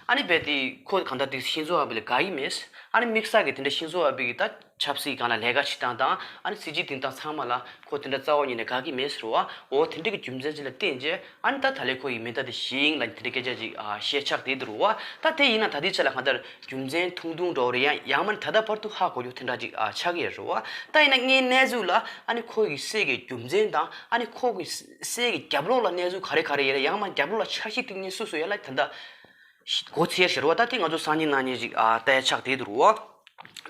ཨ་ནི་རྦད་དེ་ཁོ་གང་ལྟར་དེ་ཤིན་ཛོ་ཨ་བྷེ་ལ་དགའ་གི་མེད། ཨ་ནི་དམིགས་བསལ་གྱི་དེ་འདྲ་ཤིན་ཛོ་ཨ་བྷེ་གི་ད་ཆབ་སྲིད་སྒང་ལ་ལས་ཀ་བྱེད་སྟངས་དང་ཨ་ནི་སྲིད་ཇུས་འདིང་སྟངས་ཚང་མ་ལ་ཁོ་དེ་འདྲ་རྩ་བ་ཉིད་ནས་དགའ་གི་མེད་ཟེར་བ། འོ་དེ་འདྲ་གི་རྒྱུ་མཚན་ཅིག་ལ་བརྟེན་རྗེས་ཨ་ནི་ད་ད་ལས་ཁོ་ཡི་མེ་མདའ་དེ་བཞེས་ཡིན་ལབ་དེ་འདྲ་སྐད་ཆ་ཅིག་ཨ་བཤད་ཆགས་བསྡད་འདུག་རེད་བ། ད་དེ་ཡིན་ན་ད་ལྟའི་ཆ་ལ་གང་ལྟར་རྒྱུ་མཚན་ཐུང་ཐུང་འདྲ་བོ་རེད། ཡང་ཡང་མིན་ད་ལྟ་བར་དུ་ཧ་གོ་རྒྱུ་དེ་འདྲ་ཅིག་ཨ་ཆགས་ཀྱི་ཡོད་རེད་བ། ད་ཡིན་ན་ངའི་གནས་ཚུལ་ལ་ཨ་ནི་ཁོ་ཡི་བསད་ཀྱི་རྒྱུ་མཚན་དང་ཨ་ནི་ཁོ་གི་བསད་ཀྱི་རྒྱབ་ལོགས་ལ་གནས་ཚུལ་ག་རེ་ག་རེ་ཡོད་རེད། ཡང་མིན་རྒྱབ་ལོགས་ལ་འཆར་གཞི་བཏིང་མཁན་སུ་སུ་ཡོད་ལ་ད་ལྟ་གོ་ཚེ་ཤར་བ། ད་དེ་ང་ཚོ་སང་ཉིན་གནངས་ཉིན་ཅིག་ཨ་ལྟ་ཡ་ཆགས་བསྡད་འདུག་རེད་བ།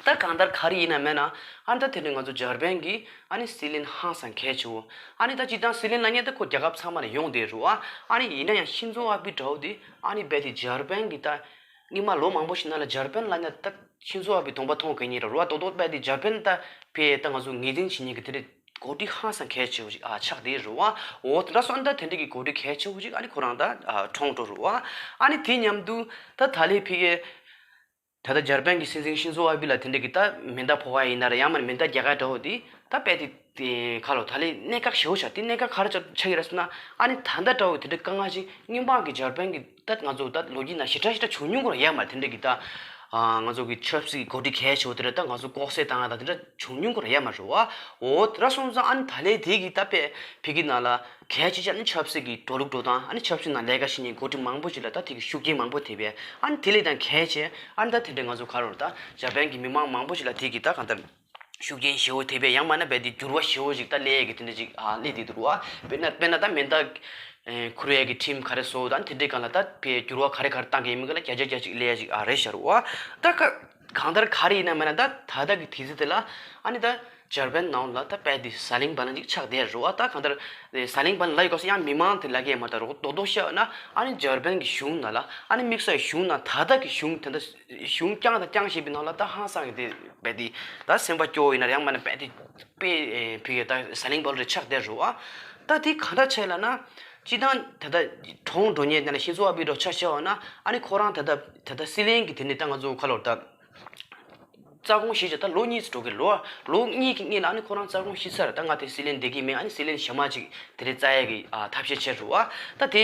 ད་གང་ལྟར་ག་རེ་ཡིན་ན་མེད་ན་ཨ་ནི་ད་དེ་འདྲ་ང་ཚོ་འཇར་པན་གྱི་ཨ་ནི་སྲིད་བློན་ཧང་སང་གལ་ཆེ་བོ། ཨ་ནི་ད་སྤྱིར་བཏང་སྲིད་བློན་ལབ་མཁན་ད་ཁོ་རྒྱལ་ཁབ་ཚང་མ་ལ་ཡོང་བསྡད་རེད་བ། ཨ་ནི་ཡིན་ན་ཡང་ཤིན་ཛོ་ཨ་བྷེ་འདྲ་བོ་དེ་ཨ་ནི་རྦད་དེ་འཇར་པན་གྱི་ད་སྔོན་མ་ལོ་མང་པོ་ཞིག་ནང་ལ་འཇར་པན་ལབ་མཁན་ད་ཤིན་ཛོ་ཨ་བྷེ་གདོང་པ་མཐོང་གི་ཉེ་རེད་བ། རྡོག་རྡོག་རྦད་དེ་འཇར་པན་ད་ཕེ་ད་ང་ཚོ་ངོས་འཛིན་བྱེད་མཁན་གྱི་དེ་འདྲ་འགོ་ཁྲིད་ཧང་སང་གལ་ཆེ་བོ་ཞིག་ཨ་ཆགས་བསྡད་རེད་བ། འོ་དེ་འདྲ་སོང་ད་དེ་འདྲ་གི་འགོ་ཁྲིད་གལ་ཆེ་བོ་ཞིག་ཨ་ནི་ཁོ་རང་ད་ཨ་གྲོངས་འགྲོ་རེད་བ། ཨ་ནི་དེ་མཉམ་དུ་ད་ད་ལས་ཕི་གེ་ད་ལྟ་འཇར་པན་གྱི་སྲིད་འཛིན་ཤིན་ཛོ་ཨ་བྷེ་ལ་དེ་འདྲ་གི་ད་མེ་མདའ་ཕོག་པ་ཡིན་ན་རེད། ཡང་མིན་མེ་མདའ་རྒྱག་ག་འདྲ་བོ་དེ་ད་རྦད་དེ་དེ་ཁ་ལོ་ད་ལས་གནད་འགག་ཞེ་བོ་ཆགས། དེ་གནད་འགག་ག་རེ་ཆགས་ཆགས་ཀྱི་རེད་ཟེར་ན། ཨ་ནི་ད་ལྟ་འདྲ་བོ་དེ་འདྲ་དཀའ་ངལ་ཅིག་སྔོན་མ་གི་འཇར་པན་གྱི་ད་ང་ཚོ་ད་ལོ་རྒྱུས་ནང་ཞེ་དྲག་ཞེ་དྲག་བྱུང་མྱོང་གི་རེད་ཡ་མ་རེད། དེ་འདྲ་གི་ད་ཨ་ང་ཚོ་གི་ཆབ་སྲིད་འགོ་ཁྲིད་གལ་ཆེ་བོ་དེ་འདྲ་ད་ང་ཚོ་ལྐོག་གསོད་བཏང་ཡ་ད་དེ་འདྲ་བྱུང་མྱོང་གི་རེད་ཡ་མ་རེད་བ། འོ་དེ་འདྲ་སོང་ཙང་ཨ་ནི་ད་ལས་དེ་གི་ད་དཔེ་ཕི་གི་ནང་ལ་གལ་ཆེ་ཆེ་ཨ་ནི་ཆབ་སྲིད་ཀྱི་འགྲོ་ལུགས་འགྲོ་སྟངས། ཨ་ནི་ཆབ་སྲིད་ནང་ལས་ཀ་བྱེད་མཁན་འགོ་ཁྲིད་མང་པོ་ཞིག་ལ་ད་དེ་གི་ཤུགས་རྐྱེན་མང་པོ་ཐེབས་པས། ཨ་ནི་དེ་ལས་ད་གལ་ཆེ་ཨ་ནི་ད་དེ་འདྲ་ང་ཚོ་ག་རེ་ད་འཇར་པན་གྱི་མི་མང་མང་པོ་ཞིག་ལ་དེ་གི་ད་གང་ལྟར་ཤུགས་རྐྱེན་ཞེ་བོ་ཐེབས་པས། ཡང་མིན་ན་རྦད་དེ་འགྱུར་བ་ཞེ་བོ་ཞིག་ད་སླེབས་ཡས་ཀྱི་དེ་འདྲ་ཅིག་ཨ་སླེབས་བསྡད་འདུག་བ། དཔེར་ན་དཔེར་ན་ད་མེ་མདའ་ཨེ་འཁུར་ཡས་ཀྱི་ཁྲིམས་ག་རེ་བཟོ་དང་དེ་འདྲའི་སྒང་ལ་ད་དཔེ་འགྱུར་བ་ག་རེ་ག་རེ་བཏང་གི་ཡིན་མིན་སྒང་ལ་བརྒྱ་ཆ་བརྒྱ་ཅིག་སླེབས་ཡས་ཅིག་ཨ་རེད་ཤག་རེད་བ། ད་ག་གང་ལྟར་ག་རེ་ཡིན་ན་མིན་ན་ད་ད་ལྟ་གི་དུས་ཚོད་དེ་ལ་ཨ་ནི་ད་འཇར་པན་ནང་ལ་ད་རྦད་དེ་ཟ་ལིང་བ་ལང་ཅིག་ཆགས་བསྡད་རེད་བ། ད་གང་ལྟར་ཟ་ལིང་བ་ལང་ལབ་ཡོད་སྐབས་སུ་ཡང་མི་མང་དེ་ལབ་ཀྱི་ཡོད་མ་རེད། རྡོག་རྡོག་བཤད་ན་ཨ་ནི་འཇར་པན་གྱི་གཞུང་ནང་ལ་ཨ་ནི་དམིགས་བསལ་གཞུང་ནང་ད་ལྟ་གི་གཞུང་དེ་འདྲ་གཞུང་བསྐྱངས་དང་བསྐྱངས་བཞིན་པའི་ནང་ལ་ད་ཧང་སང་གི་དེ་རྦད་དེ་ད་སེམས་པ་སྐྱོ་བོ་ཡིན་ན་ཡང་མིན་ན་རྦད་དེ་དཔེ་ཕི་གེ་ད་ཟ་ལིང་བ་ལང་རེ་ཆགས་བསྡད་རེད་བ། ད་དེ་གང་འདྲ་བྱས་ལབ་ན། སྤྱིར་བཏང་ད་ལྟ་གྲོངས་འགྲོ་མཁན་དེ་ན་ཤིན་ཛོ་ཨ་བྷེ་འདྲ་ཆ་བཞག་པ་ན་ཨ་ནི་ཁོ་རང་ད་ལྟ་ད་ལྟ་སྲིད་བློན་གྱི་དེ་ནི་ད་ང་ཚོ་ཁ་ལོར་ད་ རྩ་དགོངས་ཞུས་བྱས་ད་ལོ་གཉིས་ཙམ་འགྲོ་གི་རེད་བ། ལོ་གཉིས་ཀྱི་སྔོན་ལ་ཨ་ནི་ཁོ་རང་རྩ་དགོངས་ཞུས་ཚར། ད་ང་དེ་སྲིད་བློན་བསྡད་ཀྱི་མེད། ཨ་ནི་སྲིད་བློན་གཞན་མ་ཅིག་དེ་རིང་བཙལ་ཡས་ཀྱི་ཨ་ཐབས་ཤེས་བྱས་རེད་བ། ད་དེ་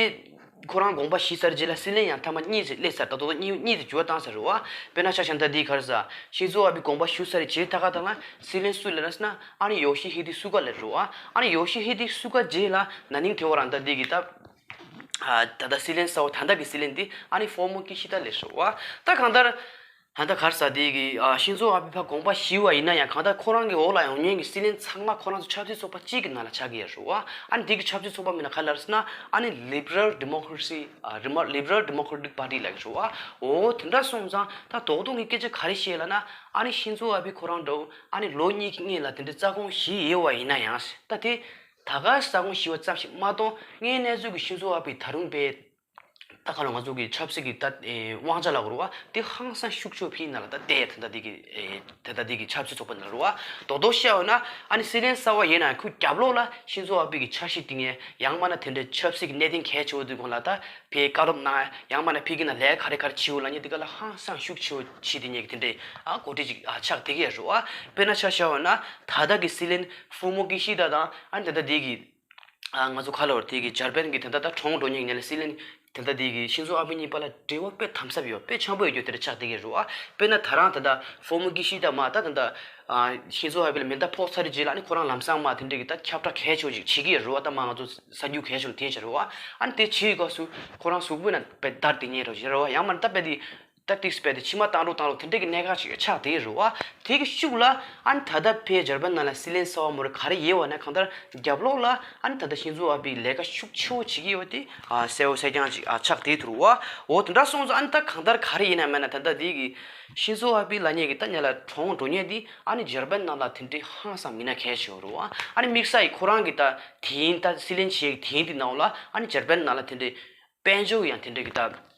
ཁོ་རང་དགོངས་པ་ཞུས་ཚར་རྗེས་ལ་སྲིད་བློན་ཡང་ཐ་མ་གཉིས་ཙམ་སླེབས་ཚར། ད་དོ་དོ་གཉིས་གཉིས་ཙམ་འགྱུར་བ་བཏང་ཚར་རེད་བ། དཔེར་ན་ཆ་བཞག་ན་ད་འདི་ག་རེ་ཟེར། ཤིན་ཛོ་ཨ་བྷེ་དགོངས་པ་ཞུས་ཚར་རྗེས་ད་ག་ད་ལ་སྲིད་བློན་སུ་སླེབས་ན་ཟེར་ན་ཨ་ནི་ཡོ་ཤི་ཧི་དེ་སུ་ག་སླེབས་རེད་བ། ཨ་ནི་ཡོ་ཤི་ཧི་དེ་སུ་ག་རྗེས་ལ་ན་ནིང་དེ་བར་ད་འདི་གི་ད་ཨ་ད་ལྟ་སྲིད་བློན་གསར་པ་ད་ལྟ་གི་སྲིད་བློན་དེ་ཨ་ནི་ཧྥོ་མོ་ཀི་ཤི་ད་སླེབས་རེད་བ། ད་གང་ལྟར་ད་ལྟ་ག་རེ་ཟེར་དེ་གི་ཨ་ཤིན་ཛོ་ཨ་བྷེ་ཕར་དགོངས་པ་ཞུས་པ་ཡིན་ན་ཡང་གང་ལྟར་ཁོ་རང་གི་འོག་ལ་ཡོང་མཁན་གྱི་སྲིད་བློན་ཚང་མ་ཁོ་རང་ཚོ་ཆབ་སྲིད་ཚོགས་པ་གཅིག་གི་ནང་ལ་ཆགས་ཀྱི་ཡོད་རེད་བ། ཨ་ནི་དེ་གི་ཆབ་སྲིད་ཚོགས་པ་མིང་ལ་ག་རེ་ལབ་ཟེར་ན་ཨ་ནི་ལིབ་རལ་ཌི་མོ་ཀི་རེ་སི་ཨ་རི་མ་ལིབ་རལ་ཌི་མོ་ཀེ་རེ་ཊིག་པར་ཊི་ལབ་ཀྱི་རེད་བ། འོ་དེ་འདྲ་སོང་ཙང་ད་རྡོག་རྡོག་གི་སྐད་ཆ་ག་རེ་བཤད་ལབ་ན་ཨ་ནི་ཤིན་ཛོ་ཨ་བྷེ་ཁོ་རང་འདྲ་བོ་ཨ་ནི་ལོ་གཉིས་ཀྱི་སྔོན་ལ་དེ་འདྲའི་རྩ་དགོངས་ཞུས་ཡོད་པ་ཡིན་ན་ཡང་ད་དེ་ད་ག་རྩ་དགོངས་ཞུས་པ་ཙམ་ཞིག་མ་གཏོགས་དངོས་གནས་ཚུལ་གྱི་ཤིན་ཛོ་ཨ་བྷེ་ད་རུང་པའི་ད་ག་ལ་ང་ཚོ་གི་ཆབ་སྲིད་ཀྱི་ད་ཨེ་དབང་ཆ་ལ་གོ་རུ་བ་དེ་ཧང་སང་ཤུགས་ཆེ་བོ་ཕིན་ན་ལ་ད་ལྟའི་ད་ལྟ་དེ་གི་ཨེ་ད་ལྟ་དེ་གི་ཆབ་སྲིད་ཚོགས་པ་ནང་རུ་བ་རྡོག་རྡོག་བཤད་འོ་ན་ཨ་ནི་སྲིད་བློན་གསར་པ་ཡིན་ན་ཁོའི་རྒྱབ་ལོགས་ལ་ཤིན་ཛོ་ཨ་བྷེ་གི་འཆར་གཞི་བཏིང་ཡས་ཡང་མིན་ན་དེ་འདྲའི་ཆབ་སྲིད་ཀྱི་གནད་དོན་གལ་ཆེ་བོ་དེ་སྒང་ལ་ད་ཕའི་བཀའ་སློབ་གནང་ཡང་མིན་ན་ཕ་གི་ནང་ལས་ཀ་རེ་ག་རེ་བྱེད་འོ་ལ་ཉེ་དེ་ག་ལ་ཧང་སང་ཤུགས་ཆེ་བོ་བྱེད་དེ་ཉེ་གི་དེ་འདྲའི་ཨ་འགོ་ཁྲིད་ཅིག་ཨ་ཆགས་བསྡད་ཀྱི་ཡོད་རུ་བ། དཔེར་ན་ཆ་བཞག་འོ་ན་ད་ལྟ་གི་སྲིད་བློན་ཧྥུ་མོ་ཀི་ཤི་ད་དང་ཨ་ནི་ད་ལྟ་དེ་གི་ཨ་ང་ཚོ་ཁ་ལོར་དེ་གི་འཇར་པན་གི་དེ་འདྲ་ད་གྲོངས་འགྲོ་ཉེན་གྱི་ནས་ལ་སྲིད་བློན་དེ་འདྲ་དེ་གི་ཤིན་ཛོ་ཨ་བྷེ་གཉིས་བར་ལ་འབྲེལ་བ་དཔེ་དམ་ཟབ་ཡོད་དཔེ་འཆམ་པོ་ཡོད་རྒྱུ་དེ་འདྲ་ཆགས་བསྡད་ཀྱི་རེད་བ། དཔེར་ན་ད་རང་ད་ལྟ་ཧྥོ་མོ་ཀི་ཤི་ད་མ་ད་ད་ད་ཤིན་ཛོ་ཨ་བྷེ་ལ་མེ་མདའ་ཕོག་ཚར་རྗེས་ལ་ཨ་ནི་ཁོ་རང་ལམ་སང་མ་དེ་འདྲ་གི་ད་ཁྱབ་བསྒྲགས་གལ་ཆེ་བོ་ཅིག་བྱེད་ཀྱི་ཡོད་རེད་བ། ད་མ་ང་ཚོ་གསར་འགྱུར་གལ་ཆེ་བོ་དེ་བྱས་རེད་བ། ཨ་ནི་དེ་བྱེད་ཡོད་སྐབས་སུ་ཁོ་རང་གཟུགས་པོ་ན་དཔེ་འདར་དེ་ཉེ་རོ་བྱེད་རེད་བ། ཡང་མ་ད་དཔེ་དེ། ཏག་ཏིག་སྤེལ་ཏེ་མཆིལ་མ་བཏང་རོགས་བཏང་རོགས་དེ་འདྲ་གི་གནད་འགག་ཅིག་ཆགས་བསྡད་རེད་བ། དེ་གི་ཤུགས་ལ་ཨ་ནི་ད་ལྟ་ཕའི་འཇར་པན་ནང་ལ་སྲིད་བློན་གསར་པ་མོ་རེ་ག་རེ་ཡོད་བ་ན་གང་ལྟར་རྒྱབ་ལོགས་ལ་ཨ་ནི་ད་ལྟ་ཤིན་ཛོ་ཨ་བྷེ་ལས་ཀ་ཤུགས་ཆེ་བོ་བྱེད་ཀྱི་ཡོད་དེ་ཨ་གསལ་བོ་གསལ་རྐྱང་ཅིག་ཨ་ཆགས་བསྡད་འདུག་བ། འོ་དེ་འདྲ་སོང་ཙང་ཨ་ནི་ད་གང་ལྟར་ག་རེ་ཡིན་ན་མེད་ན་ད་ལྟ་དེ་གི་ཤིན་ཛོ་ཨ་བྷེ་ལབ་མཁན་གི་ད་ཉེ་ལ་གྲོངས་འགྲོ་མཁན་དེ་ཨ་ནི་འཇར་པན་ནང་ལ་དེ་འདྲའི་ཧང་སང་མི་སྣ་གལ་ཆེ་བོ་རེད་བ། ཨ་ནི་དམིགས་བསལ་གྱི་ཁོ་རང་གི་ད་དེ་ཡིན་ད་སྲིད་བློན་བྱེད་ཀྱི་དེ་ཡིན་དེ་ནང་ལ་ཨ་ནི་འཇར་པན་ནང་ལ་དེ་འདྲའི། དཔལ་འབྱོར་ཡང་དེ་འདྲ་གི་ད་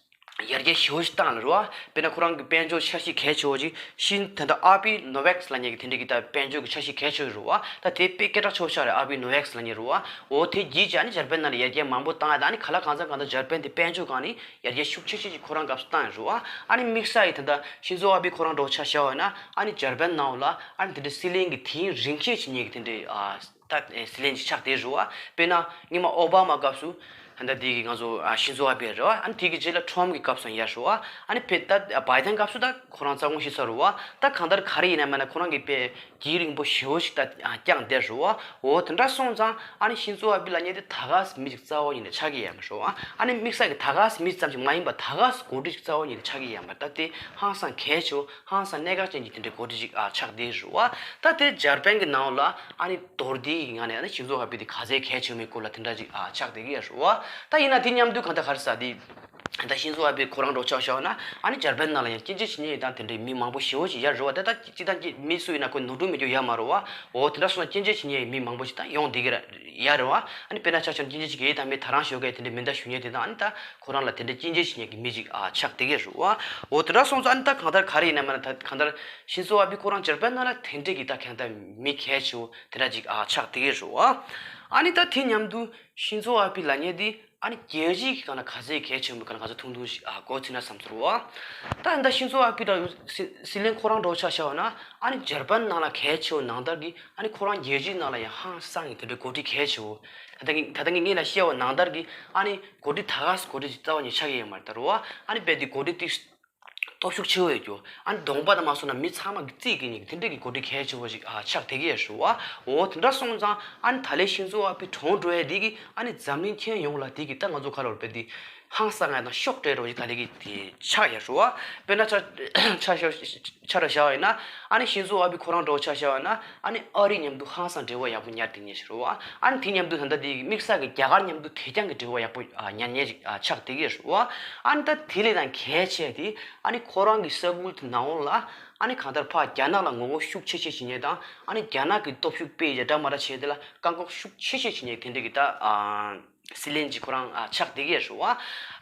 ཡར་རྒྱས་ཞེ་པོ་ཞིག་བཏང་ལ་རེད་བ། དཔེར་ན་ཁོ་རང་གི་དཔལ་འབྱོར་འཆར་གཞི་གལ་ཆེ་བོ་ཅིག་ཤིན་ད་ལྟ་ཨར་བྷི་ནོ་ཝེག་སི་ལབ་མཁན་གི་དེ་འདྲ་གི་ད་དཔལ་འབྱོར་གི་འཆར་གཞི་གལ་ཆེ་བོ་རེད་བ། ད་དེ་དཔེ་སྐད་གྲགས་ཆེ་བོ་ཆགས་རེད། ཨར་བྷི་ནོ་ཝེག་སི་ལབ་མཁན་རེད་བ། འོ་དེ་རྗེས་ཀྱི་ཨ་ནི་འཇར་པན་ནང་ལ་ཡར་རྒྱས་མང་པོ་བཏང་ཡ་ད་ཨ་ནི་ག་ལ་གང་ཚང་གང་ཚང་འཇར་པན་དེ་དཔལ་འབྱོར་སྒང་ནས་ཡར་རྒྱས་ཤུགས་ཆེ་ཆེ་ཅིག་ཁོ་རང་སྐབས་སུ་བཏང་ཡ་རེད་བ། ཨ་ནི་དམིགས་བསལ་ཡི་ད་ལྟ་ཤིན་ཛོ་ཨ་བྷི་ཁོ་རང་འདྲ་བོ་ཆ་བཞག་པ་ཡིན་ན་ཨ་ནི་འཇར་པན་ནང་ལ་ཨ་ནི་དེ་འདྲ་སྲིད་བློན་གི་དེང་རིང་ཁྱེད་ཅིག་ཉེ་གི་དེ་འདྲའི་ཨ། ད་སྲིད་བློན་ཅིག་ཆགས་བསྡད་རེད་བ། དཔེར་ན་སྔོན་མ་ཨོ་བྷ་མ་སྐབས་སུ་ད་ལྟ་དེ་གི་ང་ཚོ་ཨ་ཤིན་ཛོ་ཨ་བྷེ་རེད་བ། ཨ་ནི་དེ་གི་རྗེས་ལ་ཁྲོམ་གི་སྐབས་སུ་ཡང་ཡོད་རེད་བ། ཨ་ནི་ཕེ་ད་བྷའི་ཌེན་སྐབས་སུ་ད་ཁོ་རང་རྩ་དགོངས་ཞུས་ཚར་རེད་བ། ད་གང་ལྟར་ག་རེ་ཡིན་ན་མིན་ན་ཁོ་རང་གི་དཔེ་རྒྱུན་རིང་པོ་ཞེ་པོ་ཞིག་ད་བསྐྱངས་བསྡད་རེད་བ། འོ་དེ་འདྲ་སོང་ཙང་ཨ་ནི་ཤིན་ཛོ་ཨ་བྷེ་ལབ་མཁན་དེ་ད་ག་སེ་མི་ཅིག་རྩ་བ་ཉིད་ནས་ཆགས་ཀྱི་ཡོད་མ་རེད་བ། ཨ་ནི་དམིགས་བསལ་གྱི་ད་ག་སེ་མི་ཙམ་ཞིག་མ་ཡིན་པ་ད་ག་སེ་འགོ་ཁྲིད་ཅིག་རྩ་བ་ཉིད་ནས་ཆགས་ཀྱི་ཡོད་མ་རེད། ད་དེ་ཧང་སང་གལ་ཆེ་བོ་ཧང་སང་གནད་འགག་ཅན་གྱི་དེ་འདྲའི་འགོ་ཁྲིད་ཅིག་ཨ་ཆགས་བསྡད་རེད་བ། ད་དེ་འཇར་པན་གྱི་ནང་ལ་ཨ་ནི་མདོར་བསྡུས་ཀྱི་ངང་ནས་ཨ་ནི་ཤིན་ཛོ་ཨ་བྷེ་དེ་ག་ཚད་གལ་ཆེ་མིན་སྐོར་ལ་དེ་འདྲ་ཅིག་ཨ་ཆགས་བསྡད་ཀྱི་ཡོད་རེད་བ། ད་ཡིན་ན་དེ་མཉམ་དུ་གང་ལྟར་ག་རེ་ཟེར་དེ་ད་ཤིན་ཛོ་ཨ་བྷེ་ཁོ་རང་འདྲ་བོ་ཆ་བཞག་ན་ཨ་ནི་འཇར་པན་ནང་ལ་ཡང་སྐྱོན་བརྗོད་བྱེད་མཁན་ཡིན་ད་དེ་འདྲའི་མི་མང་པོ་ཞེ་པོ་ཅིག་ཡོད་རེད་བ། ད་ད་སྤྱིར་བཏང་གི་མི་སུ་ཡིན་ན་ཁོ་ནོར་འཁྲུལ་མེད་རྒྱུ་ཡོད་མ་རེད་བ། འོ་དེ་འདྲ་སོང་ན་སྐྱོན་བརྗོད་བྱེད་མཁན་མི་མང་པོ་ཞིག་ད་ཡོང་བསྡད་ཀྱི་རེད་ཡོད་རེད་བ། ཨ་ནི་དཔེར་ན་ཆ་བཞག་ན་སྐྱོན་བརྗོད་བྱེད་མཁན་ཡིན་ད་མི་ད་རང་ཞོགས་ཀས་དེ་འདྲའི་མི་འདྲ་ཞུ་མཁན་དེ་དང་ཨ་ནི་ད། ཁོ་རང་ལ་དེ་འདྲའི་སྐྱོན་བརྗོད་བྱེད་མཁན་གྱི་མི་ཅིག་ཨ་ཆགས་བསྡད་ཀྱི་རེད་བ། འོ་དེ་འདྲ་སོང་ཙང་ཨ་ནི་ད་གང་ལྟར་ག་རེ་ཡིན་ན་མིན་ན་ད་གང་ལྟར་ཤིན་ཛོ་ཨ་བྷེ་ཁོ་རང་འཇར་པན་ནང་ལ་དེ་འདྲའི་གི་ད་གང་ལྟར་མི་གལ་ཆེ་བོ་དེ་འདྲ་ཅིག་ཨ་ཆགས་བསྡད་ཀྱི་རེད་བ། ཨ་ནི་ད་དེ་མཉམ་དུ་ཤིན་ཛོ་ཨ་བྷེ་ལབ་མཁན་དེ་ཨ་ནི་རྒྱལ་སྤྱིའི་གི་སྒང་ལ་ག་ཚད་གལ་ཆེ་བོ་མིན་ག་ལ་ང་ཚོ་ཐུང་ཐུང་ཞིག་ཨ་གོ་ཚུལ་ན་བསམ་ཚོར་བ། ད་ད་ཤིན་ཛོ་ཨ་བྷེ་དང་སྲིད་སྲིད་བློན་ཁོ་རང་འདྲ་བོ་ཆ་བཞག་པ་ན་ཨ་ནི་འཇར་པན་ནང་ལ་གལ་ཆེ་བོ་ནང་ལྟར་གི་ཨ་ནི་ཁོ་རང་རྒྱལ་སྤྱིའི་ནང་ལ་ཡང་ཧང་སང་གི་དེ་འདྲའི་འགོ་ཁྲིད་གལ་ཆེ་བོ། ད་ལྟ་ངས་ད་ལྟ་ངས་སྔོན་ལ་བཤད་པ་ནང་ལྟར་གྱི་ཨ་ནི་འགོ་ཁྲིད་ད་ག་སེ་འགོ་ཁྲིད་ཅིག་རྩ་བ་ནས་ཆགས་ཀྱི་ཡོད་མ་རེད་ད་རུང་ཨ་ནི་རྦད་དེ་འགོ་ཁྲིད་དེ་སྟོབས་ཤུགས་ཆེ་བོ་ཡོད་རྒྱུ་ཨ་ནི་གདོང་པ་དང་མ་སོང་ན་མི་ཚང་མ་གི་རྩིས་ཀྱི་ཉིན་གྱི་དེ་འདྲ་གི་འགོ་ཁྲིད་གལ་ཆེ་བོ་ཞིག་ཨ་ཆགས་བསྡད་ཀྱི་ཡོད་རེད་བ། འོ་དེ་འདྲ་སོང་ཙང་ཨ་ནི་ད་ལན་ཤིན་ཛོ་ཨ་བྷེ་གྲོངས་འགྲོ་ཡས་དེ་གི་ཨ་ནི་འཛམ་གླིང་ཁྱོན་ཡོངས་ལ་དེ་གི་ད་ང་ཚོ་ཁ་ལོར་རྦད་དེ་ཧང་སང་ང་དང་ཤོག་དྲེལ་འདྲ་བོ་ཞིག་ད་ལན་གི་དེ་ཆགས་ཡོད་རེད་བ། དཔེར་ན་ཆ་ཆ་བཞག་ཆ་ར་བཞག་པ་ཡིན་ན་ཨ་ནི་ཤིན་ཛོ་ཨ་བྷེ་ཁོ་རང་འདྲ་བོ་ཆ་བཞག་པ་ཡིན་ན་ཨ་ནི་ཨ་རི་མཉམ་དུ་ཧང་སང་འབྲེལ་བ་ཡག་པོ་ཉར་བསྡད་མཁན་ཞིག་རེད་བ། ཨ་ནི་དེ་མཉམ་དུ་ད་ལྟ་དེ་དམིགས་བསལ་གྱི་རྒྱ་གར་མཉམ་དུ་དེ་རྐྱང་གི་འབྲེལ་བ་ཡག་པོ་ཉར་མཁན་ཞིག་ཆགས་བསྡད་ཀྱི་རེད་བ། ཨ་ནི་ད་དེ་ལས་ཀྱང་གལ་ཆེ་དེ་ཨ་ནི་ཁོ་རང་གི་ས་ཁུལ་དེ་ནང་ལ་ཨ་ནི་གང་ལྟར་ཕར་རྒྱ་ནག་ལ་ངོ་རྒོལ་ཤུགས་ཆེ་ཆེ་བྱེད་མཁན་དང་ཨ་ནི་རྒྱ་ནག་གི་སྟོབས་ཤུགས་སྤེལ་ཡས་འདྲ་མ་འདྲ་བྱས་དེ་ལ་བཀག་འགོག་ཤུགས་ཆེ་ཆེ་བྱེད་མཁན་དེ་འདྲ་གི་ད་ཨ། སྲིད་བློན་གྱི་ཁོ་རང་ཨ་ཆགས་བསྡད་ཀྱི་ཡོད་རེད་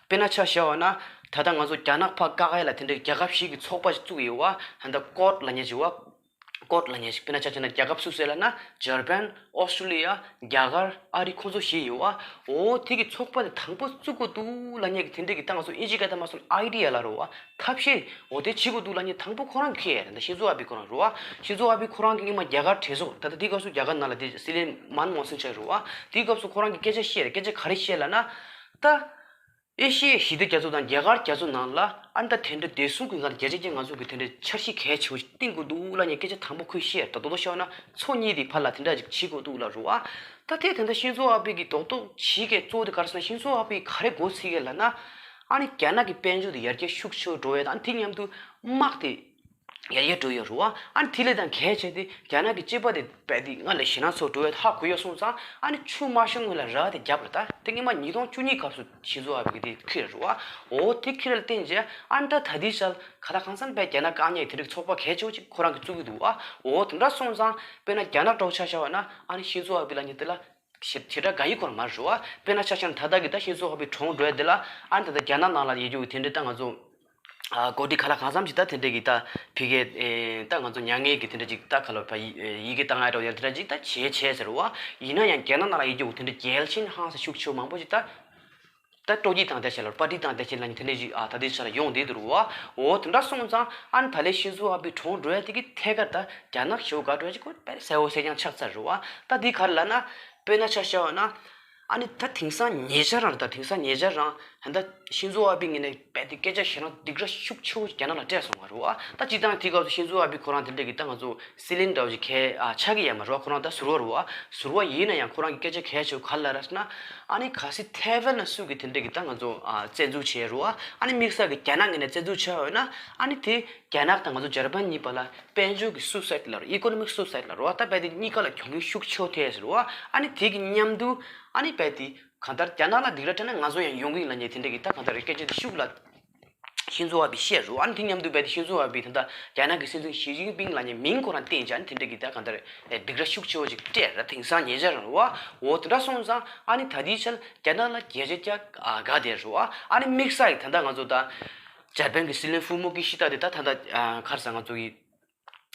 བ། དཔེར་ན་ཆ་བཞག་པ་ན་ད་ལྟ་ང་ཚོ་རྒྱ་ནག་ཕར་བཀག་ཡ་ལ་དེ་འདྲའི་རྒྱལ་ཁབ་ཞིག་གི་ཚོགས་པ་ཞིག་བཙུགས་ཡོད་བ། ད་ལྟ་ཀོཌ་ལབ་མཁན་ཅིག་བ། ཀོཌ་ལབ་མཁན་ཞིག་དཔེར་ན་ཆ་བཞག་ན་རྒྱལ་ཁབ་སུ་སུ་ལབ་ན་འཇར་པན། ཨོ་སི་ཀྲུ་ལི་ཡ། རྒྱ་གར། ཨ་རི། ཁོང་ཚོ་བཞི་ཡོད་བ། འོ་དེ་གི་ཚོགས་པ་དེ་དང་པོ་བཙུགས་དགོས་འདུག་ལབ་མཁན་གྱི་དེ་འདྲས་ཀྱི་ད་ང་ཚོ་ཨིན་ཇི་སྐད་ཐ་མ་སོང་ཨའི་ཌི་ཡ་ལབ་རེད་བ། ཐབས་ཤེས། འོ་དེ་བྱེད་དགོས་འདུག་ལབ་མཁན་དང་པོ་ཁོ་རང་གིས་ཁྱེར་ཡ་རེད། ད་ཤིན་ཛོ་ཨ་བྷི་ཁོ་རང་རེད་བ། ཤིན་ཛོ་ཨ་བྷི་ཁོ་རང་གིས་སྔོན་མ་རྒྱ་གར་གྲོས་ཚོགས་ད་ལྟ་དེའི་སྐབས་སུ་རྒྱ་གར་ནང་ལ་དེ་སྲིད་བློན་མན་མོ་སིན་ཆགས་རེད་བ། དེའི་སྐབས་སུ་ཁོ་རང་གིས་སྐད་ཆ་བཤད་རེད། སྐད་ཆ་ག་རེ་བཤད་ལབ་ན། ད། ཨེ་ཤི་ཡའི་ཞི་བདེ་རྒྱ་མཚོ་དང་རྒྱ་གར་རྒྱ་མཚོ་ནང་ལ་ཨ་ནི་ད་དེ་འདྲ་བདེ་སྲུང་གི་ངང་རྒྱལ་སྤྱིའི་ང་ཚོ་གི་དེ་འདྲ་འཆར་གཞི་གལ་ཆེ་བོ་ཞིག་བཏིང་དགོས་འདུག་ལབ་མཁན་སྐད་ཆ་དང་པོ་ཁོས་བཤད། ད་རྡོག་རྡོག་བཤད་ན་མཚོ་གཉིས་དེ་བར་ལ་དེ་འདྲ་ཅིག་བྱེད་དགོས་འདུག་ལབ་རེད་བ། ད་དེ་དེ་འདྲ་ཤིན་ཛོ་ཨ་བྷི་གི་རྡོག་རྡོག་བྱེད་མཁན་གཙོ་བོ་དེ་ག་རེ་ཟེར་ན། ཤིན་ཛོ་ཨ་བྷི་ག་རེ་མགོ་ཚོས་ཀྱི་ལབ་ན། ཨ་ནི་རྒྱ་ནག་གི་དཔལ་འབྱོར་དེ་ཡར་རྒྱས་ཤུགས་ཆེ་བོ་འགྲོ་ཡས་དང་། ཨ་ནི་དེ་མཉམ་དུ་དམག་དེ་ཡར་རྒྱས་འགྲོ་ཡོད་རེད་བ། ཨ་ནི་དེ་ལས་ཀྱང་གལ་ཆེ་དེ་རྒྱ་ནག་གི་སྐྱེས་པ་དེ་རྦད་དེ་སྔར་ལས་ཞེད་སྣང་ཚ་བོ་འགྲོ་ཡས་ཧ་གོ་ཡོད་སོང་ཙང་། ཨ་ནི་ཆུ་མ་ཤོར་སྔོན་ལ་ར་དེ་བརྒྱབ་རེད། ད་དེ་སྔོན་མ་ཉིས་སྟོང་བཅུ་གཉིས་སྐབས་སུ་ཤིན་ཛོ་ཨ་བྷི་གིས་དེ་ཁྱེར་རེད་བ། འོ་དེ་ཁྱེར་ལ་བརྟེན་བྱས་ཨ་ནི་ད་ད་ལྟའི་ཆར་ག་ལ་གང་འཚམ་པའི་རྒྱ་ནག་བཀག་ཉར་དེ་རིགས་ཚོགས་པ་གལ་ཆེ་བོ་ཅིག་ཁོ་རང་གིས་བཙུགས་ཀྱི་འདུག་བ། འོ་དེ་འདྲ་སོང་ཙང་དཔེར་ན་རྒྱ་ནག་འདྲ་བོ་ཆ་བཞག་པ་ན་ཨ་ནི་ཤིན་ཛོ་ཨ་བྷི་ལབ་མཁན་དེ་ལ་ཞེ་ཞེ་དྲག་དགའ་ཡི་ཁོ་རང་མ་རེད་བ། དཔེར་ན་ཆ་བཞག་ན་ད་ལྟ་གི་ད་ཤིན་ཛོ་ཨ་བྷི་གྲོངས་འགྲོ་ཡ་དེ་ལ་ཨ་ནི་ད་ལྟ་རྒྱ་ནག་ནང་ལ་ཡོད་རྒྱུ་གི་དེ་འདྲ་ད་ང་ཚོ། ཨ་གོ་སྒྲིག་ག་ལ་གང་འཚམ་ཞིག་ད་དེ་འདྲ་གི་ད་ཕ་གིའི་ཨེ་ད་ང་ཚོ་མྱ་ངན་གི་དེ་འདྲ་ཅིག་ད་ག་ལ་བ་ཡི་ཡི་གེ་བཏང་ཡ་འདྲ་བོ་ཡ་དེ་འདྲ་ཅིག་ད་བྱས་བྱས་ཟེར་བ། ཡིན་ན་ཡང་རྒྱ་ནག་ནང་ལ་ཡོད་རྒྱུ་དེ་འདྲ་རྒྱལ་ཆེན་ཧང་སང་ཤུགས་ཆེ་བོ་མང་པོ་ཞིག་ད་ད་སྤྲོ་སྐྱིད་བཏང་བསྡད་བྱས་ལ་པར་ཊི་བཏང་བསྡད་བྱས་ལ་ནི་དེ་འདྲ་ཞིག་ཨ་ད་དེ་ཆ་ལ་ཡོང་བསྡད་འདུག་བ། འོ་དེ་འདྲ་སོང་ཙང་ཨ་ནི་ད་ལན་ཤིན་ཛོ་ཨ་བྷི་གྲོངས་འགྲོ་ཡ་དེ་གི་ཐད་ཀར་ད་རྒྱ་ནག་ཞེ་པོ་དགའ་འགྲོ་ཡ་ཅིག་ཁོ་དཔེ་གསལ་པོ་གསལ་རྐྱང་ཆགས་ཚར་རེད་བ། ད་དེ་ག་རེ་ལབ་ན། དཔེར་ན་ཆ་བཞག་པ་ན། ཨ་ནི་ད་དེང་སང་ཉེ་ཆར་རང་རེད། ད་དེང་སང་ཉེ་ཆར་རང་ད་ལྟ་ཤིན་ཛོ་ཨ་བྷི་ངོས་ནས་རྦད་དེ་སྐད་ཆ་བཤད་ན་སྡིགས་ར་ཤུགས་ཆེ་བོ་རྒྱ་ནག་ལ་སྤྲད་སོང་བ་རེད་བ། ད་སྤྱིར་བཏང་དེའི་སྐབས་སུ་ཤིན་ཛོ་ཨ་བྷི་ཁོ་རང་དེ་འདྲ་གི་ད་ང་ཚོ་སྲིད་བློན་འདྲ་བོ་ཞིག་གལ་ཨ་ཆགས་ཀྱི་ཡོད་མ་རེད་བ། ཁོ་རང་ད་ཟུར་པ་རེད་བ། ཟུར་པ་ཡིན་ན་ཡང་ཁོ་རང་གི་སྐད་ཆ་གལ་ཆེ་བོ་ག་རེ་ལབ་རེད་ཟེར་ན། ཨ་ནི་གལ་སྲིད་ཐའེ་ཝན་ལ་སུ་གིས་དེ་འདྲ་གི་ད་ང་ཚོ་ཨ་བཙན་འཛུལ་བྱས་རེད་བ། ཨ་ནི་དམིགས་བསལ་གྱི་རྒྱ་ནག་ངོས་ནས་བཙན་འཛུལ་བྱས་པ་ཡོད་ན། ཨ་ནི་དེ་རྒྱ་ནག་དང་ང་ཚོ་འཇར་པན་གཉིས་བར་ལ་དཔལ་འབྱོར་གྱི་སུའི་སའིཌ་ལབ་རེད། ཨི་ཀོ་ནོ་མིག་སུའི་སའིཌ་ལབ་རེད་བ། ད་རྦད་དེ་གཉིས་ཀ་ལ་གྱོང་གུན་ཤུགས་ཆེ་བོ་ཐེབས་ཟེར་བ། ཨ་ནི་དེ་གི་མཉམ་དུ་ཨ་ནི་རྦད་དེ་གང་ལྟར་རྒྱ་ནག་ལ་སྡིགས་ར་སྤྲད་ན་ང་ཚོ་ཡང་ཡོང་གི་ཡིན་ལབ་མཁན་དེ་འདྲ་གི་ད་གང་ལྟར་སྐད་ཆ་དེ་ཤུགས་ལ་ཤིན་ཛོ་ཨ་བྷི་བཤད་རེད་བ། ཨ་ནི་དེ་མཉམ་དུ་རྦད་དེ་ཤིན་ཛོ་ཨ་བྷི་ད་ལྟ་རྒྱ་ནག་གི་སྲིད་འཛིན་ཞི་ཅིན་ཕིང་ལབ་མཁན་མིང་ཁོ་རང་བསྟན་བྱས། ཨ་ནི་དེ་འདྲ་གི་ད་གང་ལྟར་སྡིགས་ར་ཤུགས་ཆེ་བོ་ཅིག་སྤྲད་རེད། དེང་སང་ཉེ་ཆར་རང་རེད་བ། འོ་དེ་འདྲ་སོང་ཙང་ཨ་ནི་ད་ལྟའི་ཆར་རྒྱ་ནག་ལ་རྒྱལ་ཇ་རྒྱག་དགའ་བསྡད་རེད་བ། ཨ་ནི་དམིགས་བསལ་གྱི་ད་ལྟ་ང་ཚོ་ད་འཇར་པན་གྱི་སྲིད་བློན་ཧྥུ་མོ་ཀི་ཤི་ཏ་དེ་ད་ད་ལྟ་ག་རེ་ཟེར་ང་ཚོ་གི་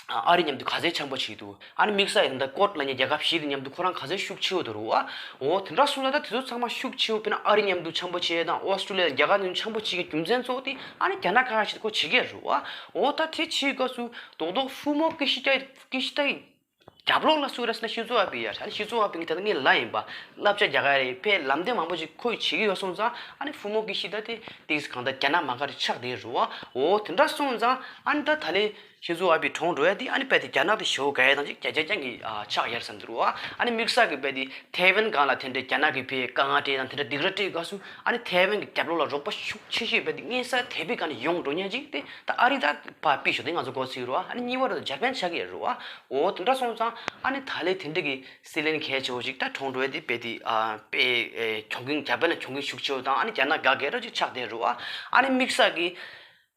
ཨ་རི་མཉམ་དུ་ག་ཚད་འཆམ་པོ་བྱེད་འདུག་ཨ་ནི་དམིགས་བསལ་ཡང་ད་ཀོཌ་ལབ་མཁན་རྒྱལ་ཁབ་བཞི་དེ་མཉམ་དུ་ཁོ་རང་ག་ཚད་ཤུགས་ཆེ་བོ་འདུག་རེད་བ། འོ་དེ་འདྲ་སོང་ཙང་ད་དེ་ཚོ་ཚང་མ་ཤུགས་ཆེ་བོ་དཔེར་ན་ཨ་རི་མཉམ་དུ་འཆམ་པོ་བྱེད་དང་ཨོ་སི་ཀྲུ་ལི་ཡ་རྒྱ་གར་མཉམ་དུ་འཆམ་པོ་བྱེད་ཀྱི་རྒྱུ་མཚན་གཙོ་བོ་དེ་ཨ་ནི་རྒྱ་ནག་ཁ་ཁ་ཞིག་ཁོ་བྱེད་ཀྱི་རེད་བ། འོ་ད་དེ་བྱེད་སྐབས་སུ་རྡོག་རྡོག་ཧྥུ་མོ་ཀི་ཤི་ཏ་ཀི་ཤི་ཏའི་རྒྱབ་ལོགས་ལ་སུ་རེད་ཟེར་ན་ཤིན་ཛོ་ཨ་བྷི་ཡ། ཨ་ནི་ཤིན་ཛོ་ཨ་བྷི་ངས་ད་ལྟ་ངའི་ལ་ཡིན་པ། བསླབ་བྱ་རྒྱག་ག་རེད། དཔེ་ལམ་སྟོན་མང་པོ་ཞིག་ཁོས་བྱེད་ཀྱི་ཡོད་སོང་ཙང་ཨ་ནི་ཧྥུ་མོ་ཀི་ཤི་ཏ་དེ་ཏིག་གང་ལྟར་རྒྱ་ནག་མ་དགའ་རེ་ཆགས་བསྡད་རེད་བ། འོ་དེ་འདྲ་སོང་ཙང་ཨ་ནི་ད་ད་ལན་ཤིན་ཛོ་ཨ་བྷི་གྲོངས་འགྲོ་ཡ་དེ་ཨ་ནི་རྦད་དེ་རྒྱ་ནག་དེ་ཞེ་པོ་དགའ་ཡ་དང་ཅིག་རྒྱ་རྒྱ་རྐྱང་གི་ཨ་ཆགས་ཡ་རེད་བསམ་འདུག་རེད་བ། ཨ་ནི་དམིགས་བསལ་གྱི་རྦད་དེ་ཐའེ་ཝན་སྒང་ལ་དེ་འདྲའི་རྒྱ་ནག་གི་དཔེ་དཀའ་ངལ་སྤྲད་དང་དེ་འདྲ་སྡིགས་ར་སྤྲད་སྐབས་སུ་ཨ་ནི་ཐའེ་ཝན་གྱི་རྒྱབ་ལོགས་ལ་རོགས་པ་ཤུགས་ཆེ་ཤོས་རྦད་དེ་མངོན་གསལ་དོད་པོའི་སྒང་ནས་ཡོང་འགྲོ་མཁན་ཅིག་དེ་ད་ཨ་རི་ད་ཕར་ཕུད་ཤོག་དེ་ང་ཚོ་མགོ་ཚོས་རེད་བ། ཨ་ནི་གཉིས་པ་རེད་ད་འཇར་པན་ཆགས་ཀྱི་ཡོད་རེད་བ། འོ་དེ་འདྲ་སོང་ཙང་ཨ་ནི་ད་ལན་དེ་འདྲ་གི་སྲིད་བློན་གལ་ཆེ་བོ་ཞིག་ད་གྲོངས་འགྲོ་ཡ་དེ་རྦད་དེ་ཨ་དཔེ་ཨེ་གྱོང་གུན་རྒྱ་དཔོན་ལ་གྱོང་གུན་ཤུགས་ཆེ་བོ་དང་ཨ་ནི་རྒྱ་ནག་དགའ་ག་འདྲ་ཅིག་ཆགས་བསྡད་རེད་བ། ཨ་ནི་དམིགས་བསལ་གྱི་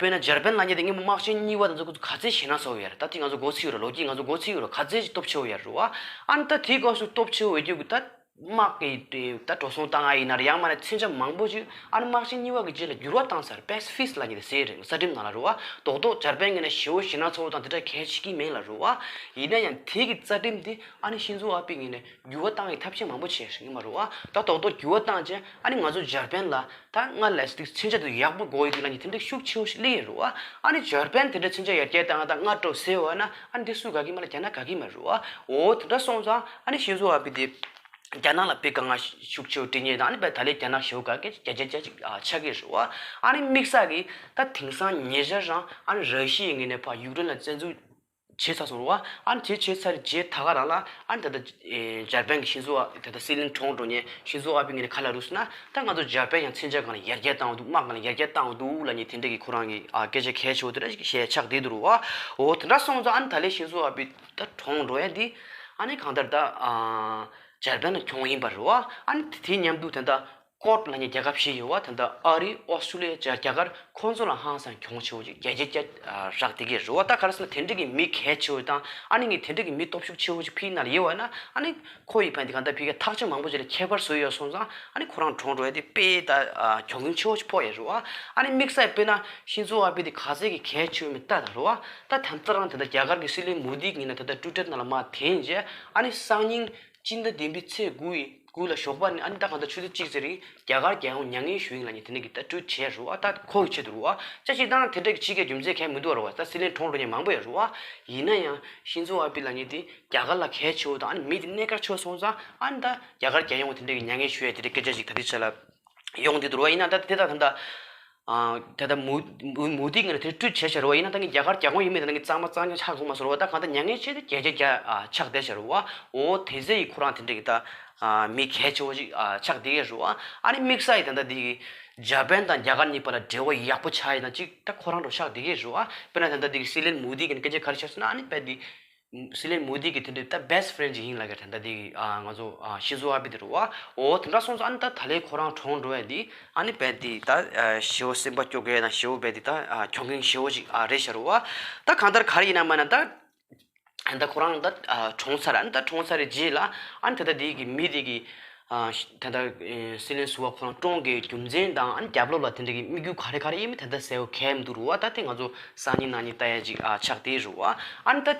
དཔེར་ན་འཇར་པན་ལབ་མཁན་དེ་སྔོན་མ་དམག་ཆེན་གཉིས་པ་དེ་ཚོ་ཁོ་ཚོ་ག་ཚད་ཞེད་སྣང་ཚ་བོ་ཡོད་རེད། ད་དེ་ང་ཚོ་མགོ་ཚོས་ཡོད་རེད། ལོ་རྒྱུས་ང་ཚོ་མགོ་ཚོས་ཡོད་རེད། ག་ཚད་ཅིག་སྟོབས་ཆེ་བོ་ཡོད་རེད་བ། ཨ་ནི་ད་དེའི་སྐབས་སུ་སྟོབས་ཆེ་བོ་ཡོད་རྒྱུ་གི་ད་དམག་གི་ད་འགྲོ་སོང་བཏང་ཡ་ཡིན་ན་རེད། ཡང་མིན་ན་མཚོན་ཆ་མང་པོ་ཞིག་ཨ་ནི་དམག་ཆེན་གཉིས་པ་གི་རྗེས་ལ་འགྱུར་བ་བཏང་ཚར། པེ་སི་ཕིག་ལབ་མཁན་དེ་ཟེར་རེད། རྩ་ཁྲིམས་ནང་ལ་རེད་བ། རྡོག་རྡོག་འཇར་པན་ངོས་ནས་ཞེ་པོ་ཞེད་སྣང་ཚ་བོ་དང་དེ་འདྲ་གལ་ཆེ་གི་མེད་ལབ་རེད་བ། ཡིན་ན་ཡང་དེ་གི་རྩ་ཁྲིམས་དེ་ཨ་ནི་ཤིན་ཛོ་ཨ་བྷི་ངོས་ནས་འགྱུར་བ་བཏང་ཡའི་ཐབས་ཤེས་མང་པོ་བྱས་ཤིག་ཡིན་མ་རེད་བ། ད་རྡོག་རྡོག་འགྱུར་བ་བཏང་རྗེས་ཨ་ནི་ང་ཚོ་འཇར་པན་ལ་ད་སྔར་ལས་ཏིག་མཚོན་ཆ་དེ་ཡག་པོ་དགོས་ཡོད་འདུག་ལབ་མཁན་དེ་འདྲ་ཤུགས་ཆེ་བོ་ཞིག་སླེབས་ཡོད་རེད་བ། ཨ་ནི་འཇར་པན་དེ་འདྲ་མཚོན་ཆ་ཡར་རྒྱས་བཏང་ད་སྔར་འགྲོ་ཟེར་བ་ན་ཨ་ནི་དེ་སུ་དགའ་གི་མ་ལ་རྒྱ་ནག་དགའ་གི་མ་རེད་བ། འོ་དེ་འདྲ་སོང་ཙང་ཨ་ནི་ཤིན་ཛོ་ཨ་བྷི་དེ་རྒྱ་ནག་ལ་དཔེ་དཀའ་ངལ་ཤུགས་ཆེ་བོ་འཕྲད་མཁན་དང་ཨ་ནི་དཔེ་ད་ལན་རྒྱ་ནག་ཞེ་པོ་དགའ་མཁན་རྒྱ་རྒྱ་རྒྱ་ཅིག་ཆགས་ཀྱི་རེད་བ། ཨ་ནི་དམིགས་བསལ་གྱི་ད་དེང་སང་ཉེ་ཆར་རང་ཨ་ནི་ར་ཤི་ཡའི་ངོས་ནས་ཕར་ཡུཀ་རེན་ལ་བཙན་འཛུལ་བྱས་ཚར་སོང་རེད་བ། ཨ་ནི་དེ་བྱས་ཚར་རྗེས་ད་ག་རང་ལ་ཨ་ནི་ད་ལྟ་ཨེ་འཇར་པན་གྱི་ཤིན་ཛོ་ཨ་ད་ལྟ་སྲིད་བློན་གྲོངས་འགྲོ་མཁན་ཤིན་ཛོ་ཨ་བྷི་ངོས་ནས་ག་ལབ་རེད་ཟེར་ན། ད་ང་ཚོ་འཇར་པན་ཡང་མཚོན་ཆ་སྒང་ལ་ཡར་རྒྱས་བཏང་བ་འདུག་དམག་སྒང་ལ་ཡར་རྒྱས་བཏང་བ་འདུག་ལབ་མཁན་དེ་འདྲ་གི་ཁོ་རང་གི་ཨ་སྐད་ཆ་གལ་ཆེ་བོ་དེ་འདྲ་ཞིག་བཤད་ཆགས་བསྡད་འདུག་རེད་བ། འོ་དེ་འདྲ་སོང་ཙང་ཨ་ནི་ད་ལན་ཤིན་ཛོ་ཨ་བྷི་ད་གྲོངས་འགྲོ་ཡ་འདི་ཨ་ནི་གང་ལྟར་ད་ཨ་འཇར་པན་ལ་གྱོང་ཡིན་པ་རེད་བ། ཨ་ནི་དེ་མཉམ་དུ་ད་ལྟ་ ཀོཌ་ལབ་མཁན་རྒྱལ་ཁབ་བཞི་ཡོད་པ། ད་ལྟ་ཨ་རི། ཨོ་སི་ཀྲུ་ལི་ཡ་བཅས་རྒྱ་གར། ཁོང་ཚོ་ལ་ཧང་སང་གྱོང་ཆེ་བོ་ཅིག་བརྒྱ་ཆ་བརྒྱ་ཨ་རག་བསྡད་ཀྱི་རེད་བ། ད་ག་རེ་ཟེར་ན་དེ་འདྲ་གི་མི་གལ་ཆེ་བོ་དང་ཨ་ནི་ངས་དེ་འདྲ་གི་མི་སྟོབས་ཤུགས་ཆེ་བོ་ཅིག་ཕྱིའི་ནང་ལ་ཡོད་པ་ན། ཨ་ནི་ཁོ་ཡི་ཕན་དེ་གང་ལྟར་ཕ་གིར་ཐག་གཅོད་མང་པོ་ཅིག་ལ་ཁྱད་པར་བཟོས་ཡོད་སོང་ཙང་། ཨ་ནི་ཁོ་རང་གྲོངས་འགྲོ་ཡ་དེ་དཔེ་ད་ཨ་གྱོང་གུན་ཆེ་བོ་ཅིག་ཕོག་ཡོད་རེད་བ། ཨ་ནི་དམིགས་བསལ་དཔེར་ན་ཤིན་ཛོ་ཨ་བྷེ་དེ་ག་ཚད་ཀྱི་གལ་ཆེ་བོ་མིན་ལྟ་ད་རེད་བ། ད་ད་ལྟ་རང་དེ་འདྲ་རྒྱ་གར་གྱི་སྲིད་བློན་མོ་དི་གི་ཡིན་ན་ད་ལྟ་ཊུ་ཝི་ཊར་ནང་ལ་མར་འཐེན་རྗེས། ཨ་ནི་སང་ཉིན་སྤྱི་ཟླ་བདུན་པའི་ཚེས་དགུ་ཡི་དགུ་ལ་ཞོགས་པ་ནས། ཨ་ནི་ད་གང་ལྟར་ཆུ་ཚོད་གཅིག་ཙམ་རིང་རྒྱ་གར་རྒྱལ་ཡོངས་མྱ་ངན་ཞུ་ཡིན་ལབ་མཁན་དེ་འདྲ་གི་ད་ཊུ་ཝིཊ་བྱས་རེད་བ། ད་ཁོ་གི་ཆེད་དུ་རེད་བ། བྱས་ཙང་དེ་འདྲ་གི་ཕྱི་རྒྱལ་རྒྱུ་མཚན་གང་ཡང་མི་འདུག་རེད་བ། ད་སྲིད་བློན་གྲོངས་འགྲོ་མཁན་མང་པོ་ཡོད་རེད་བ། ཡིན་ན་ཡང་ཤིན་ཛོ་ཨ་བྷེ་ལབ་མཁན་དེ་རྒྱ་གར་ལ་གལ་ཆེ་བོ་དང་། ཨ་ནི་མི་དེ་གནད་འགག་ཆེ་བོ་སོང་ཙང་། ཨ་ནི་ད་རྒྱ་གར་རྒྱལ་ཡོངས་དེ་འདྲ་གི་མྱ་ངན་ཞུ་ཡ་དེ་འདྲ་སྐད་ཆ་ཞིག་ད་ལྟའི་ཆ་ལ་ཡོང་བསྡད་འདུག་རེད་བ། ཡིན་ན་ད་དེ་ད་ད་ད། ཨ། ད་ལྟ་མུ་མུ་མུ་དི་ངོས་ནས་དེ་ཊུ་ཝིཊ་བྱས་བཞག་རེད་བ། ཡིན་ན་ད་ངས་རྒྱ་གར་རྒྱལ་ཁོངས་ཡིན་མིན་དེ་ད་ངས་གཙང་མ་གཙང་རྐྱང་ཆགས་ཐུབ་མ་སོང་རེད་བ། ད་གང་ལྟར་མྱ་ངན་བྱས་ཏེ་བརྒྱ་ཆ་བརྒྱ་ཨ་ཆགས་བསྡད་བཞག་རེད་བ། འོ་དེ་ཚེ་ཡི་ཁོ་རང་དེ་འདྲ་གི་ད་ཨ་མི་གལ་ཆེ་བོ་ཞིག་ཨ་ཆགས་བསྡད་ཡོད་རེད་བ། ཨ་ནི་དམིགས་བསལ་ཡི་ད་ལྟ་དེ་གི་འཇར་པན་དང་རྒྱ་གར་གཉིས་བར་ལ་འབྲེལ་བ་ཡག་པོ་ཆགས་ཡིན་ན་ཅིག་ད་ཁོ་རང་འགྲོ་ཆགས་བསྡད་ཡོད་རེད་བ། དཔེར་ན་ད་ལྟ་དེ་གི་སྲིད་བློན་མུ་དི་གི་ནས་སྐད་ཆ་ག་རེ་བཤད་སོང་ན། ཨ་ནི་དཔེ་དེ། སྲིད་བློན་མོ་དི་གི་དེ་འདྲའི་ད་བྷེ་སི་ཊི་ཕེ་རེན་ཌི་ཅིག་ཡིན་ལབ་མཁན་དེ་འདྲ་དེ་གི་ཨ་ང་ཚོ་ཨ་ཤིན་ཛོ་ཨ་བྷེ་དེ་རེད་བ། འོ་དེ་འདྲ་སོང་ཙང་ཨ་ནི་ད་ད་ལན་ཁོ་རང་གྲོངས་འགྲོ་ཡ་དེ་ཨ་ནི་རྦད་དེ་ད་ཨ་ཞེ་པོ་སེམས་པ་སྐྱོ་གི་ཡ་དང་། ཞེ་པོ་རྦད་དེ་ད་ཨ་གྱོང་གུན་ཞེ་པོ་ཅིག་ཨ་རེད་ཤག་རེད་བ། ད་གང་ལྟར་ག་རེ་ཡིན་ན་མིན་ན་ད་ཨ་ད་ཁོ་རང་ད་ཨ་གྲོངས་ཚར། ཨ་ནི་ད་གྲོངས་ཚར་རེད་རྗེས་ལ་ཨ་ནི་ད་ད་དེ་གི་མི་དེ་གི་ཨ་ད་ད་ཨ་སྲིད་བློན་ཟུར་པ་ཁོ་རང་གྲོངས་ཀྱི་རྒྱུ་མཚན་དང་། ཨ་ནི་རྒྱབ་ལོགས་ལ་དེ་འདྲ་གི་དམིགས་ཡུལ་ག་རེ་ག་རེ་ཡིན་མིན་ད་ད་གསལ་པོ་གང་ཡང་མི་འདུག་རེད་བ། ད་དེ་ང་ཚོ་སང་ཉིན་གནངས་ཉིན་ལྟ་ཡ་ཅིག་ཨ་ཆགས་བསྡད་རེད་བ། ཨ་ནི་ད།